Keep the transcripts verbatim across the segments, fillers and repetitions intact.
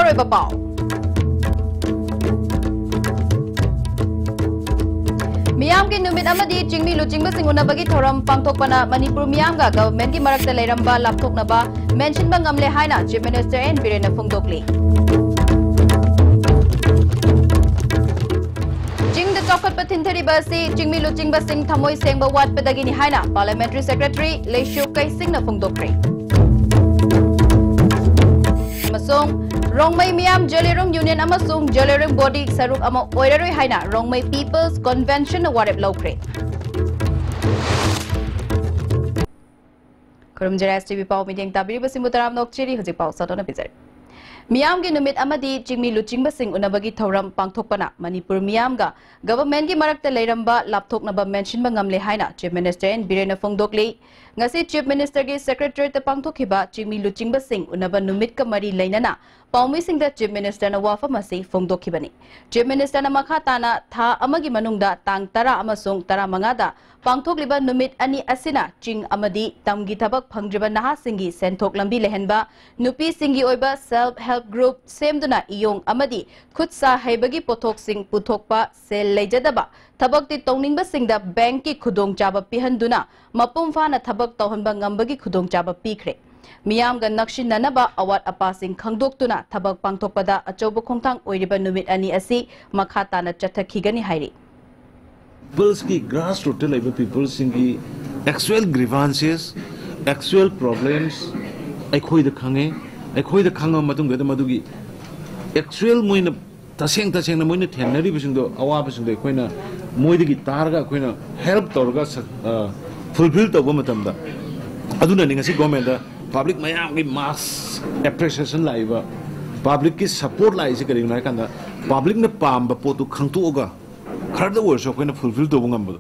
ꯑꯔꯣꯏꯕ ꯄꯥꯎ꯫ ꯃꯤꯌꯥꯝꯒꯤ ꯅꯨꯃꯤꯠ ꯑꯃꯗꯤ ꯆꯤꯡꯃꯤ ꯂꯨꯆꯤꯡꯕꯁꯤꯡ ꯎꯅꯕꯒꯤ ꯊꯧꯔꯝ ꯄꯥꯡꯊꯣꯛꯄꯅ ꯃꯅꯤꯄꯨꯔ ꯃꯤꯌꯥꯝꯒ ꯒꯚꯔꯟꯃꯦꯟꯠꯀꯤ ꯃꯔꯛꯇ ꯂꯩꯔꯝꯕ ꯂꯥꯞꯊꯣꯛꯅꯕ ꯃꯦꯟꯁꯤꯟꯕ ꯉꯝꯂꯦ ꯍꯥꯏꯅ ꯆꯤꯐ ꯃꯤꯅꯤꯁꯇꯔ ꯑꯦꯟ ꯕꯤꯔꯦꯟꯅ ꯐꯣꯡꯗꯣꯛꯂꯤ꯫ ꯆꯤꯡꯗ ꯆꯥꯎꯈꯠꯄ ꯊꯤꯟꯊꯔꯤꯕ ꯑꯁꯤ ꯆꯤꯡꯃꯤ ꯂꯨꯆꯤꯡꯕꯁꯤꯡ ꯊꯃꯣꯏ ꯁꯦꯡꯕ ꯋꯥꯠꯄꯗꯒꯤꯅꯤ ꯍꯥꯏꯅ ꯄꯥꯔꯂꯤꯌꯥꯃꯦꯟꯇꯔꯤ ꯁꯦꯀ꯭ꯔꯦꯇꯔꯤ ꯂꯩꯁ꯭ꯔꯨ ꯀꯩꯁꯤꯡꯅ ꯐꯣꯡꯗꯣꯛꯈ꯭ꯔꯦ꯫ ꯑꯃꯁꯨꯡ ꯔꯣꯡꯃꯩ ꯃꯤꯌꯥꯝ ꯖꯦꯂꯦꯔꯣꯡ ꯌꯨꯅꯤꯌꯟ ꯑꯃꯁꯨꯡ ꯖꯦꯂꯦꯔꯣꯡ ꯕꯣꯗꯤ ꯁꯔꯨꯛ ꯑꯃ ꯑꯣꯏꯔꯔꯣꯏ ꯍꯥꯏꯅ ꯔꯣꯡꯃꯩ ꯄꯤꯄꯜꯁ ꯀꯟꯚꯦꯟꯁꯟꯅ ꯋꯥꯔꯦꯞ ꯂꯧꯈ꯭ꯔꯦ꯫ ꯈꯨꯔꯨꯝꯖꯔꯤ ꯑꯦꯁ ꯇꯤ ꯚꯤ ꯄꯥꯎ ꯃꯤꯠꯌꯦꯡ ꯇꯥꯕꯤꯔꯤꯕꯁꯤꯡꯕꯨ ꯇꯔꯥꯝꯅ ꯑꯣꯛꯆꯔꯤ꯫ ꯍꯧꯖꯤꯛ ꯄꯥꯎ ꯁꯟꯗꯣꯛꯅ ꯄꯤꯖꯔꯤ꯫ ꯃꯤꯌꯥꯝꯒꯤ ꯅꯨꯃꯤꯠ ꯑꯃꯗꯤ ꯆꯤꯡꯃꯤ ꯂꯨꯆꯤꯡꯕꯁꯤꯡ ꯎꯅꯕꯒꯤ ꯊꯧꯔꯝ ꯄꯥꯡꯊꯣꯛꯄꯅ ꯃꯅꯤꯄꯨꯔ ꯃꯤꯌꯥꯝꯒ ꯒꯚꯔꯟꯃꯦꯟꯠꯀꯤ ꯃꯔꯛꯇ ꯂꯩꯔꯝꯕ ꯂꯥꯞꯊꯣꯛꯅꯕ ꯃꯦꯟꯁꯤꯟꯕ ꯉꯝꯂꯦ ꯍꯥꯏꯅ ꯆꯤꯐ ꯃꯤꯅꯤꯁꯇꯔ ꯑꯦꯟ ꯕꯤꯔꯦꯟꯅ ꯐꯣꯡꯗꯣꯛꯂꯤ꯫ ꯉꯁꯤ ꯆꯤꯐ ꯃꯤꯅꯤꯁꯇꯔꯒꯤ ꯁꯦꯀ꯭ꯔꯦꯇꯔꯤꯌꯦꯠꯇ ꯄꯥꯡꯊꯣꯛꯈꯤꯕ ꯆꯤꯡꯃꯤ ꯂꯨꯆꯤꯡꯕꯁꯤꯡ ꯎꯅꯕ ꯅꯨꯃꯤꯠꯀ ꯃꯔꯤ ꯂꯩꯅꯅ ꯄꯥꯎꯃꯤꯁꯤꯡꯗ ꯆꯤꯐ ꯃꯤꯅꯤꯁꯇꯔꯅ ꯋꯥꯐꯝ ꯑꯁꯤ ꯐꯣꯡꯗꯣꯛꯈꯤꯕꯅꯤ꯫ ꯆꯤꯐ ꯃꯤꯅꯤꯁꯇꯔꯅ ꯃꯈꯥ ꯇꯥꯅ ꯊꯥ ꯑꯃꯒꯤ ꯃꯅꯨꯡꯗ ꯇꯥꯡ ꯇꯔꯥ ꯑꯃꯁꯨꯡ ꯇꯔꯥꯃꯉꯥꯗ ꯄꯥꯡꯊꯣꯛꯂꯤꯕ ꯅꯨꯃꯤꯠ ꯑꯅꯤ ꯑꯁꯤꯅ ꯆꯤꯡ ꯑꯃꯗꯤ ꯇꯝꯒꯤ ꯊꯕꯛ ꯐꯪꯗ꯭ꯔꯤꯕ ꯅꯍꯥꯁꯤꯡꯒꯤ ꯁꯦꯟꯊꯣꯛ ꯂꯝꯕꯤ ꯂꯩꯍꯟꯕ, ꯅꯨꯄꯤꯁꯤꯡꯒꯤ ꯑꯣꯏꯕ ꯁꯦꯜꯐ ꯍꯦꯜꯞ ꯒ꯭ꯔꯨꯞ ꯁꯦꯝꯗꯨꯅ ꯏꯌꯣꯡ ꯑꯃꯗꯤ ꯈꯨꯠ ꯁꯥ ꯍꯩꯕꯒꯤ ꯄꯣꯠꯊꯣꯛꯁꯤꯡ ꯄꯨꯊꯣꯛꯄ, ꯁꯦꯜ ꯂꯩꯖꯗꯕ ꯊꯕꯛꯇꯤ ꯇꯧꯅꯤꯡꯕꯁꯤꯡꯗ ꯕꯦꯡꯛꯀꯤ ꯈꯨꯗꯣꯡꯆꯥꯕ ꯄꯤꯍꯟꯗꯨꯅ ꯃꯄꯨꯡ ꯐꯥꯅ ꯊꯕꯛ ꯇꯧꯍꯟꯕ ꯉꯝꯕꯒꯤ ꯈꯨꯗꯣꯡꯆꯥꯕ ꯄꯤꯈ꯭ꯔꯦ꯫ ꯃꯤꯌꯥꯝꯒ ꯅꯛꯁꯤꯟꯅꯅꯕ ꯑꯋꯥꯠ ꯑꯄꯥꯁꯤꯡ ꯈꯪꯗꯣꯛꯇꯨꯅ ꯊꯕꯛ ꯄꯥꯡꯊꯣꯛꯄꯗ ꯑꯆꯧꯕ ꯈꯣꯡꯊꯥꯡ ꯑꯣꯏꯔꯤꯕ ꯅꯨꯃꯤꯠ ꯑꯅꯤ ꯑꯁꯤ ꯃꯈꯥ ꯇꯥꯅ ꯆꯠꯊꯈꯤꯒꯅꯤ ꯍꯥꯏꯔꯤ꯫ ꯄꯤꯄꯜꯁꯀꯤ ꯒ꯭ꯔꯥꯁ ꯔꯨꯠꯇ ꯂꯩꯕ ꯄꯤꯄꯜꯁꯤꯡꯒꯤ ꯑꯦꯛꯆꯨꯋꯦꯜ ꯒ꯭ꯔꯤꯚꯥꯟꯁꯦꯁ, ꯑꯦꯛꯆꯨꯋꯦꯜ ꯄ꯭ꯔꯣꯕ꯭ꯂꯦꯝꯁ ꯑꯩꯈꯣꯏꯗ ꯈꯪꯉꯦ꯫ ꯑꯩꯈꯣꯏꯗ ꯈꯪꯉꯕ ꯃꯇꯨꯡꯗ ꯃꯗꯨꯒꯤ ꯑꯦꯛꯆꯨꯋꯦꯜ ꯃꯣꯏꯅ ꯇꯁꯦꯡ ꯇꯁꯦꯡꯅ ꯃꯣꯏꯅ ꯊꯦꯡꯅꯔꯤꯕꯁꯤꯡꯗꯣ, ꯑꯋꯥꯕꯁꯤꯡꯗꯣ ꯑꯩꯈꯣꯏꯅ ꯃꯣꯏꯗꯒꯤ ꯇꯥꯔꯒ ꯑꯩꯈꯣꯏꯅ ꯍꯦꯜꯞ ꯇꯧꯔꯒ ꯐꯨꯜꯐꯤꯜ ꯇꯧꯕ ꯃꯇꯝꯗ, ꯑꯗꯨꯅꯅꯤ ꯉꯁꯤ ꯒꯣꯔꯃꯦꯟꯗ ꯄꯕ꯭ꯂꯤꯛ ꯃꯌꯥꯝꯒꯤ ꯃꯥꯁ ꯑꯦꯄ꯭ꯔꯤꯁꯤꯌꯦꯁꯟ ꯂꯥꯛꯏꯕ꯫ ꯄꯕ꯭ꯂꯤꯛꯀꯤ ꯁꯄꯣꯔꯠ ꯂꯥꯛꯏꯁꯦ ꯀꯔꯤꯒꯤꯅꯣ ꯍꯥꯏꯀꯥꯟꯗ, ꯄꯕ꯭ꯂꯤꯛꯅ ꯄꯥꯝꯕ ꯄꯣꯠꯇꯨ ꯈꯪꯇꯣꯛꯑꯒ ꯈꯔꯗ ꯑꯣꯏꯔꯁꯨ ꯑꯩꯈꯣꯏꯅ ꯐꯨꯜꯐꯤꯜ ꯇꯧꯕ ꯉꯝꯕꯗꯣ꯫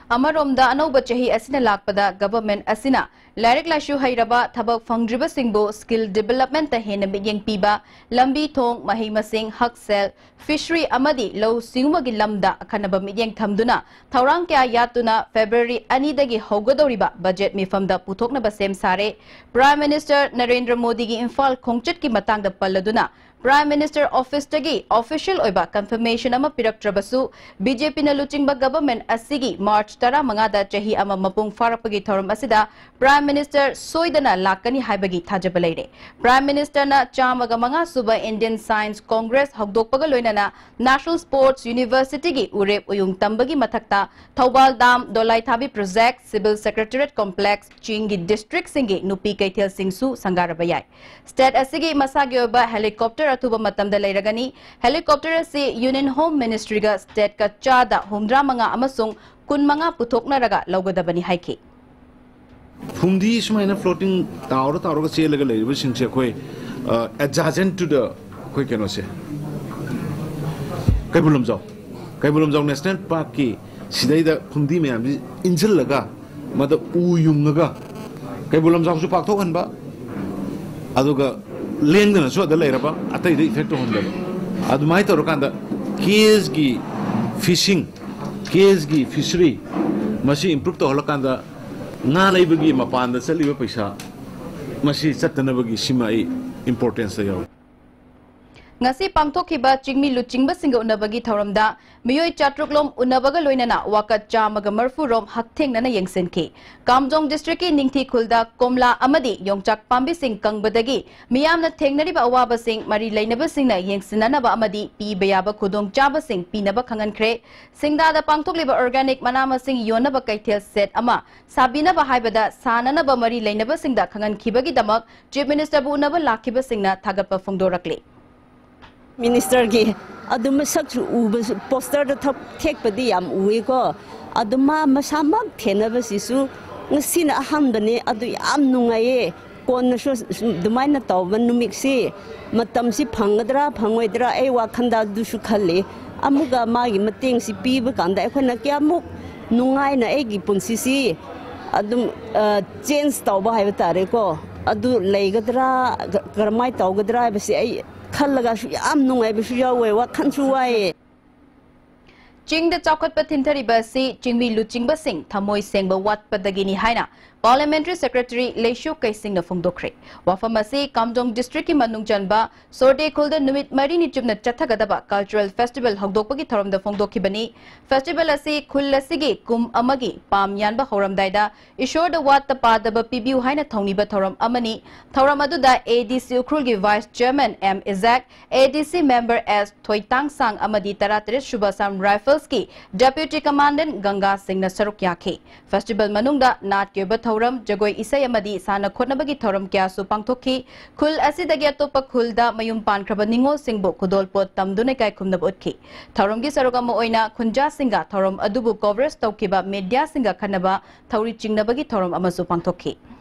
ꯑꯃꯔꯣꯝꯗ, ꯑꯅꯧꯕ ꯆꯍꯤ ꯑꯁꯤꯅ ꯂꯥꯛꯄꯗ government ꯑꯁꯤꯅ ꯂꯥꯏꯔꯤꯛ ꯂꯥꯏꯁꯨ ꯍꯩꯔꯕ, ꯊꯕꯛ ꯐꯪꯗ꯭ꯔꯤꯕꯁꯤꯡꯕꯨ skill developmentꯇ ꯍꯦꯟꯅ ꯃꯤꯠꯌꯦꯡ ꯄꯤꯕ, ꯂꯝꯕꯤ ꯊꯣꯡ, ꯃꯍꯩ ꯃꯁꯤꯡ, ꯍꯛꯁꯦꯜ, fishery ꯑꯃꯗꯤ ꯂꯧꯎ ꯁꯤꯡꯎꯕꯒꯤ ꯂꯝꯗ ꯑꯈꯟꯅꯕ ꯃꯤꯠꯌꯦꯡ ꯊꯝꯗꯨꯅ ꯊꯧꯔꯥꯡ ꯀꯌꯥ ꯌꯥꯠꯇꯨꯅ February ꯑꯅꯤꯗꯒꯤ ꯍꯧꯒꯗꯧꯔꯤꯕ budget ꯃꯤꯐꯝꯗ ꯄꯨꯊꯣꯛꯅꯕ ꯁꯦꯝ ꯁꯥꯔꯦ꯫ Prime Minister ꯅꯔꯦꯟꯗ꯭ꯔ ꯃꯣꯗꯤꯒꯤ ꯏꯝꯐꯥꯜ ꯈꯣꯡꯆꯠꯀꯤ ꯃꯇꯥꯡꯗ ꯄꯜꯂꯗꯨꯅ, Prime Minister Officeꯇꯒꯤ official ꯑꯣꯏꯕ confirmation ꯑꯃ ꯄꯤꯔꯛꯇ꯭ꯔꯕꯁꯨ, BJPꯅ ꯂꯨꯆꯤꯡꯕ government ꯑꯁꯤꯒꯤ March ꯇꯔꯥꯃꯉꯥꯗ ꯆꯍꯤ ꯑꯃ ꯃꯄꯨꯡ ꯐꯥꯔꯛꯄꯒꯤ ꯊꯧꯔꯝ ꯑꯁꯤꯗ Prime Minister ꯁꯣꯏꯗꯅ ꯂꯥꯛꯀꯅꯤ ꯍꯥꯏꯕꯒꯤ ꯊꯥꯖꯕ ꯂꯩꯔꯦ꯫ Prime Ministerꯅ ꯆꯥꯝꯃꯒ ꯃꯉꯥ ꯁꯨꯕ Indian Science Congress ꯍꯧꯗꯣꯛꯄꯒ ꯂꯣꯏꯅꯅ National Sports Universityꯒꯤ ꯎꯔꯦꯞ ꯎꯌꯨꯡ ꯇꯝꯕꯒꯤ ꯃꯊꯛꯇ Thoubal Dam, ꯗꯣꯂꯥꯏꯊꯥꯕꯤ Project, Civil Secretariat Complex, ꯆꯤꯡꯒꯤ districtꯁꯤꯡꯒꯤ ꯅꯨꯄꯤ ꯀꯩꯊꯦꯜꯁꯤꯡꯁꯨ ꯁꯪꯒꯥꯔꯕ ꯌꯥꯏ꯫ State ꯑꯁꯤꯒꯤ ꯃꯁꯥꯒꯤ ꯑꯣꯏꯕ helicopter ꯑꯊꯨꯕ ꯃꯇꯝꯗ ꯂꯩꯔꯒꯅꯤ꯫ Helicopter ꯑꯁꯤ Union Home Ministryꯒ stateꯀ ꯆꯥꯗ ꯍꯨꯝꯗ꯭ꯔꯥ ꯃꯉꯥ ꯑꯃꯁꯨꯡ ꯀꯨꯟ ꯃꯉꯥ ꯄꯨꯊꯣꯛꯅꯔꯒ ꯂꯧꯒꯗꯕꯅꯤ ꯍꯥꯏꯈꯤ꯫ ꯐꯨꯝꯗꯤ ꯁꯨꯃꯥꯏꯅ floating ꯇꯥꯎꯔ ꯇꯥꯎꯔꯒ ꯆꯦꯜꯂꯒ ꯂꯩꯔꯤꯕꯁꯤꯡꯁꯦ ꯑꯩꯈꯣꯏ adjacent to the ꯑꯩꯈꯣꯏ ꯀꯩꯅꯣꯁꯦ, ꯀꯩꯕꯨꯜ ꯂꯝꯖꯥꯎ, ꯀꯩꯕꯨꯜ ꯂꯝꯖꯥꯎ National Parkꯀꯤ ꯁꯤꯗꯩꯗ ꯐꯨꯝꯗꯤ ꯃꯌꯥꯝꯁꯤ ꯏꯟꯁꯤꯜꯂꯒ ꯃꯗ ꯎ ꯌꯨꯡꯉꯒ ꯀꯩꯕꯨꯜ ꯂꯝꯖꯥꯎꯁꯨ ꯄꯥꯛꯊꯣꯛꯍꯟꯕ, ꯑꯗꯨꯒ ꯂꯦꯡꯗꯅꯁꯨ ꯑꯗ ꯂꯩꯔꯕ, ꯑꯇꯩꯗ effect ꯇꯧꯍꯟꯗꯕ꯫ ꯑꯗꯨꯃꯥꯏꯅ ꯇꯧꯔꯀꯥꯟꯗ ꯀꯦꯖꯒꯤ fishing, ꯀꯦꯖꯒꯤ fishery ꯃꯁꯤ improve ꯇꯧꯍꯜꯂꯀꯥꯟꯗ ꯉꯥ ꯂꯩꯕꯒꯤ ꯃꯄꯥꯟꯗ ꯆꯠꯂꯤꯕ ꯄꯩꯁꯥ ꯃꯁꯤ ꯆꯠꯇꯅꯕꯒꯤ ꯁꯤꯃ ꯑꯩ importanceꯇ ꯌꯥꯎꯏ꯫ ꯉꯁꯤ ꯄꯥꯡꯊꯣꯛꯈꯤꯕ ꯆꯤꯡꯃꯤ ꯂꯨꯆꯤꯡꯕꯁꯤꯡꯒ ꯎꯅꯕꯒꯤ ꯊꯧꯔꯝꯗ ꯃꯤꯑꯣꯏ ꯆꯥꯇ꯭ꯔꯨꯛ ꯂꯣꯝ ꯎꯅꯕꯒ ꯂꯣꯏꯅꯅ ꯋꯥꯀꯠ ꯆꯥꯝꯃꯒ ꯃꯔꯤꯐꯨ ꯔꯣꯝ ꯍꯛꯊꯦꯡꯅꯅ ꯌꯦꯡꯁꯤꯟꯈꯤ꯫ ꯀꯥꯝꯖꯣꯡ districtꯀꯤ ꯅꯤꯡꯊꯤ ꯈꯨꯜꯗ ꯀꯣꯝꯂꯥ ꯑꯃꯗꯤ ꯌꯣꯡꯆꯥꯛ ꯄꯥꯝꯕꯤꯁꯤꯡ ꯀꯪꯕꯗꯒꯤ ꯃꯤꯌꯥꯝꯅ ꯊꯦꯡꯅꯔꯤꯕ ꯑꯋꯥꯕꯁꯤꯡ ꯃꯔꯤ ꯂꯩꯅꯕꯁꯤꯡꯅ ꯌꯦꯡꯁꯤꯟꯅꯅꯕ ꯑꯃꯗꯤ ꯄꯤꯕ ꯌꯥꯕ ꯈꯨꯗꯣꯡꯆꯥꯕꯁꯤꯡ ꯄꯤꯅꯕ ꯈꯪꯍꯟꯈ꯭ꯔꯦ꯫ ꯁꯤꯡꯗꯥꯗ ꯄꯥꯡꯊꯣꯛꯂꯤꯕ organic ꯃꯅꯥ ꯃꯁꯤꯡ ꯌꯣꯟꯅꯕ ꯀꯩꯊꯦꯜ set ꯑꯃ ꯁꯥꯕꯤꯅꯕ ꯍꯥꯏꯕꯗ ꯁꯥꯟꯅꯅꯕ ꯃꯔꯤ ꯂꯩꯅꯕꯁꯤꯡꯗ ꯈꯪꯍꯟꯈꯤꯕꯒꯤ ꯗꯃꯛ Chief Ministerꯕꯨ ꯎꯅꯕ ꯂꯥꯛꯈꯤꯕꯁꯤꯡꯅ ꯊꯥꯒꯠꯄ ꯐꯣꯡꯗꯣꯔꯛꯂꯤ꯫ Ministerꯒꯤ ꯑꯗꯨ ꯃꯁꯛꯁꯨ ꯎꯕꯁꯨ, posterꯗ ꯊꯛ-, ꯊꯦꯛꯄꯗꯤ ꯌꯥꯝ ꯎꯏꯀꯣ꯫ ꯑꯗꯨ ꯃꯥ ꯃꯁꯥꯃꯛ ꯊꯦꯡꯅꯕꯁꯤꯁꯨ ꯉꯁꯤꯅ ꯑꯍꯥꯟꯕꯅꯤ꯫ ꯑꯗꯨ ꯌꯥꯝ ꯅꯨꯡꯉꯥꯏꯌꯦ꯫ ꯀꯣꯟꯅꯁꯨ ꯑꯗꯨꯃꯥꯏꯅ ꯇꯧꯕ ꯅꯨꯃꯤꯠꯁꯤ, ꯃꯇꯝꯁꯤ ꯐꯪꯒꯗ꯭ꯔꯥ ꯐꯪꯉꯣꯏꯗ꯭ꯔꯥ ꯑꯩ ꯋꯥꯈꯜꯗ ꯑꯗꯨꯁꯨ ꯈꯜꯂꯤ꯫ ꯑꯃꯨꯛꯀ ꯃꯥꯒꯤ ꯃꯇꯦꯡꯁꯤ ꯄꯤꯕ ꯀꯥꯟꯗ ꯑꯩꯈꯣꯏꯅ ꯀꯌꯥꯃꯨꯛ ꯅꯨꯡꯉꯥꯏꯅ ꯑꯩꯒꯤ ꯄꯨꯟꯁꯤꯁꯤ ꯑꯗꯨꯝ, ꯑ, ꯆꯦꯟꯖ ꯇꯧꯕ ꯍꯥꯏꯕ ꯇꯥꯔꯦꯀꯣ꯫ ꯑꯗꯨ ꯂꯩꯒꯗ꯭ꯔꯥ, ꯀ-, ꯀꯔꯝꯍꯥꯏꯅ ꯇꯧꯒꯗ꯭ꯔꯥ ꯍꯥꯏꯕꯁꯤ ꯑꯩ ꯈꯜꯂꯒꯁꯨ ꯌꯥꯝ ꯅꯨꯡꯉꯥꯏꯕꯁꯨ ꯌꯥꯎꯋꯦ, ꯋꯥꯈꯜꯁꯨ ꯋꯥꯏꯌꯦ꯫ ꯆꯤꯡꯗ ꯆꯥꯎꯈꯠꯄ ꯊꯤꯟꯊꯔꯤꯕ ꯑꯁꯤ ꯆꯤꯡꯃꯤ ꯂꯨꯆꯤꯡꯕꯁꯤꯡ ꯊꯃꯣꯏ ꯁꯦꯡꯕ ꯋꯥꯠꯄꯗꯒꯤꯅꯤ ꯍꯥꯏꯅ Parliamentary Secretary ꯂꯩꯁꯨ ꯀꯩꯁꯤꯡꯅ ꯐꯣꯡꯗꯣꯛꯈ꯭ꯔꯦ꯫ ꯋꯥꯐꯝ ꯑꯁꯤ ꯀꯥꯝꯖꯣꯡ district ꯀꯤ ꯃꯅꯨꯡ ꯆꯟꯕ ꯁꯣꯔꯗꯦ ꯈꯨꯜꯗ ꯅꯨꯃꯤꯠ ꯃꯔꯤꯅꯤ ꯆꯨꯞꯅ ꯆꯠꯊꯒꯗꯕ cultural festival ꯍꯧꯗꯣꯛꯄꯒꯤ ꯊꯧꯔꯝꯗ ꯐꯣꯡꯗꯣꯛꯈꯤꯕꯅꯤ꯫ Festival ꯑꯁꯤ ꯈꯨꯜ ꯑꯁꯤꯒꯤ ꯀꯨꯝ ꯑꯃꯒꯤ ꯄꯥꯝ ꯌꯥꯟꯕ ꯍꯧꯔꯝꯗꯥꯏꯗ ꯏꯁꯣꯔꯗ ꯋꯥꯠꯇ ꯄꯥꯗꯕ ꯄꯤꯕꯤꯌꯨ ꯍꯥꯏꯅ ꯊꯧꯅꯤꯕ ꯊꯧꯔꯝ ꯑꯃꯅꯤ꯫ ꯊꯧꯔꯝ ꯑꯗꯨꯗ A D C ꯎꯈ꯭ꯔꯨꯜꯒꯤ Vice Chairman M ꯏꯖꯥꯛ, A D C member S ꯊꯣꯏꯇꯥꯡꯁꯥꯡ ꯑꯃꯗꯤ ꯇꯔꯥꯇꯔꯦꯠ ꯁꯨꯕ Assam Rifles ꯀꯤ Deputy Commandant ꯒꯪꯒꯥ ꯁꯤꯡꯅ ꯁꯔꯨꯛ ꯌꯥꯈꯤ꯫ Festival ꯃꯅꯨꯡꯗ ꯅꯥꯠꯀꯤ ꯑꯣꯏꯕ ꯊꯧꯔꯝ, ꯖꯒꯣꯏ ꯏꯁꯩ ꯑꯃꯗꯤ ꯁꯥꯟꯅ ꯈꯣꯠꯅꯕꯒꯤ ꯊꯧꯔꯝ ꯀꯌꯥꯁꯨ ꯄꯥꯡꯊꯣꯛꯈꯤ꯫ ꯈꯨꯜ ꯑꯁꯤꯗꯒꯤ ꯑꯇꯣꯞꯄ ꯈꯨꯜꯗ ꯃꯌꯨꯝ ꯄꯥꯟꯈ꯭ꯔꯕ ꯅꯤꯉꯣꯜꯁꯤꯡꯕꯨ ꯈꯨꯗꯣꯜꯄꯣꯠ ꯇꯝꯗꯨꯅ ꯏꯀꯥꯏ ꯈꯨꯝꯅꯕ ꯎꯠꯈꯤ꯫ ꯊꯧꯔꯝꯒꯤ ꯁꯔꯨꯛ ꯑꯃ ꯑꯣꯏꯅ ꯈꯨꯟꯖꯥꯁꯤꯡꯒ ꯊꯧꯔꯝ ꯑꯗꯨꯕꯨ coverage ꯇꯧꯈꯤꯕ mediaꯁꯤꯡꯒ ꯈꯟꯅꯕ ꯊꯧꯔꯤ ꯆꯤꯡꯅꯕꯒꯤ ꯊꯧꯔꯝ ꯑꯃꯁꯨ ꯄꯥꯡꯊꯣꯛꯈꯤ꯫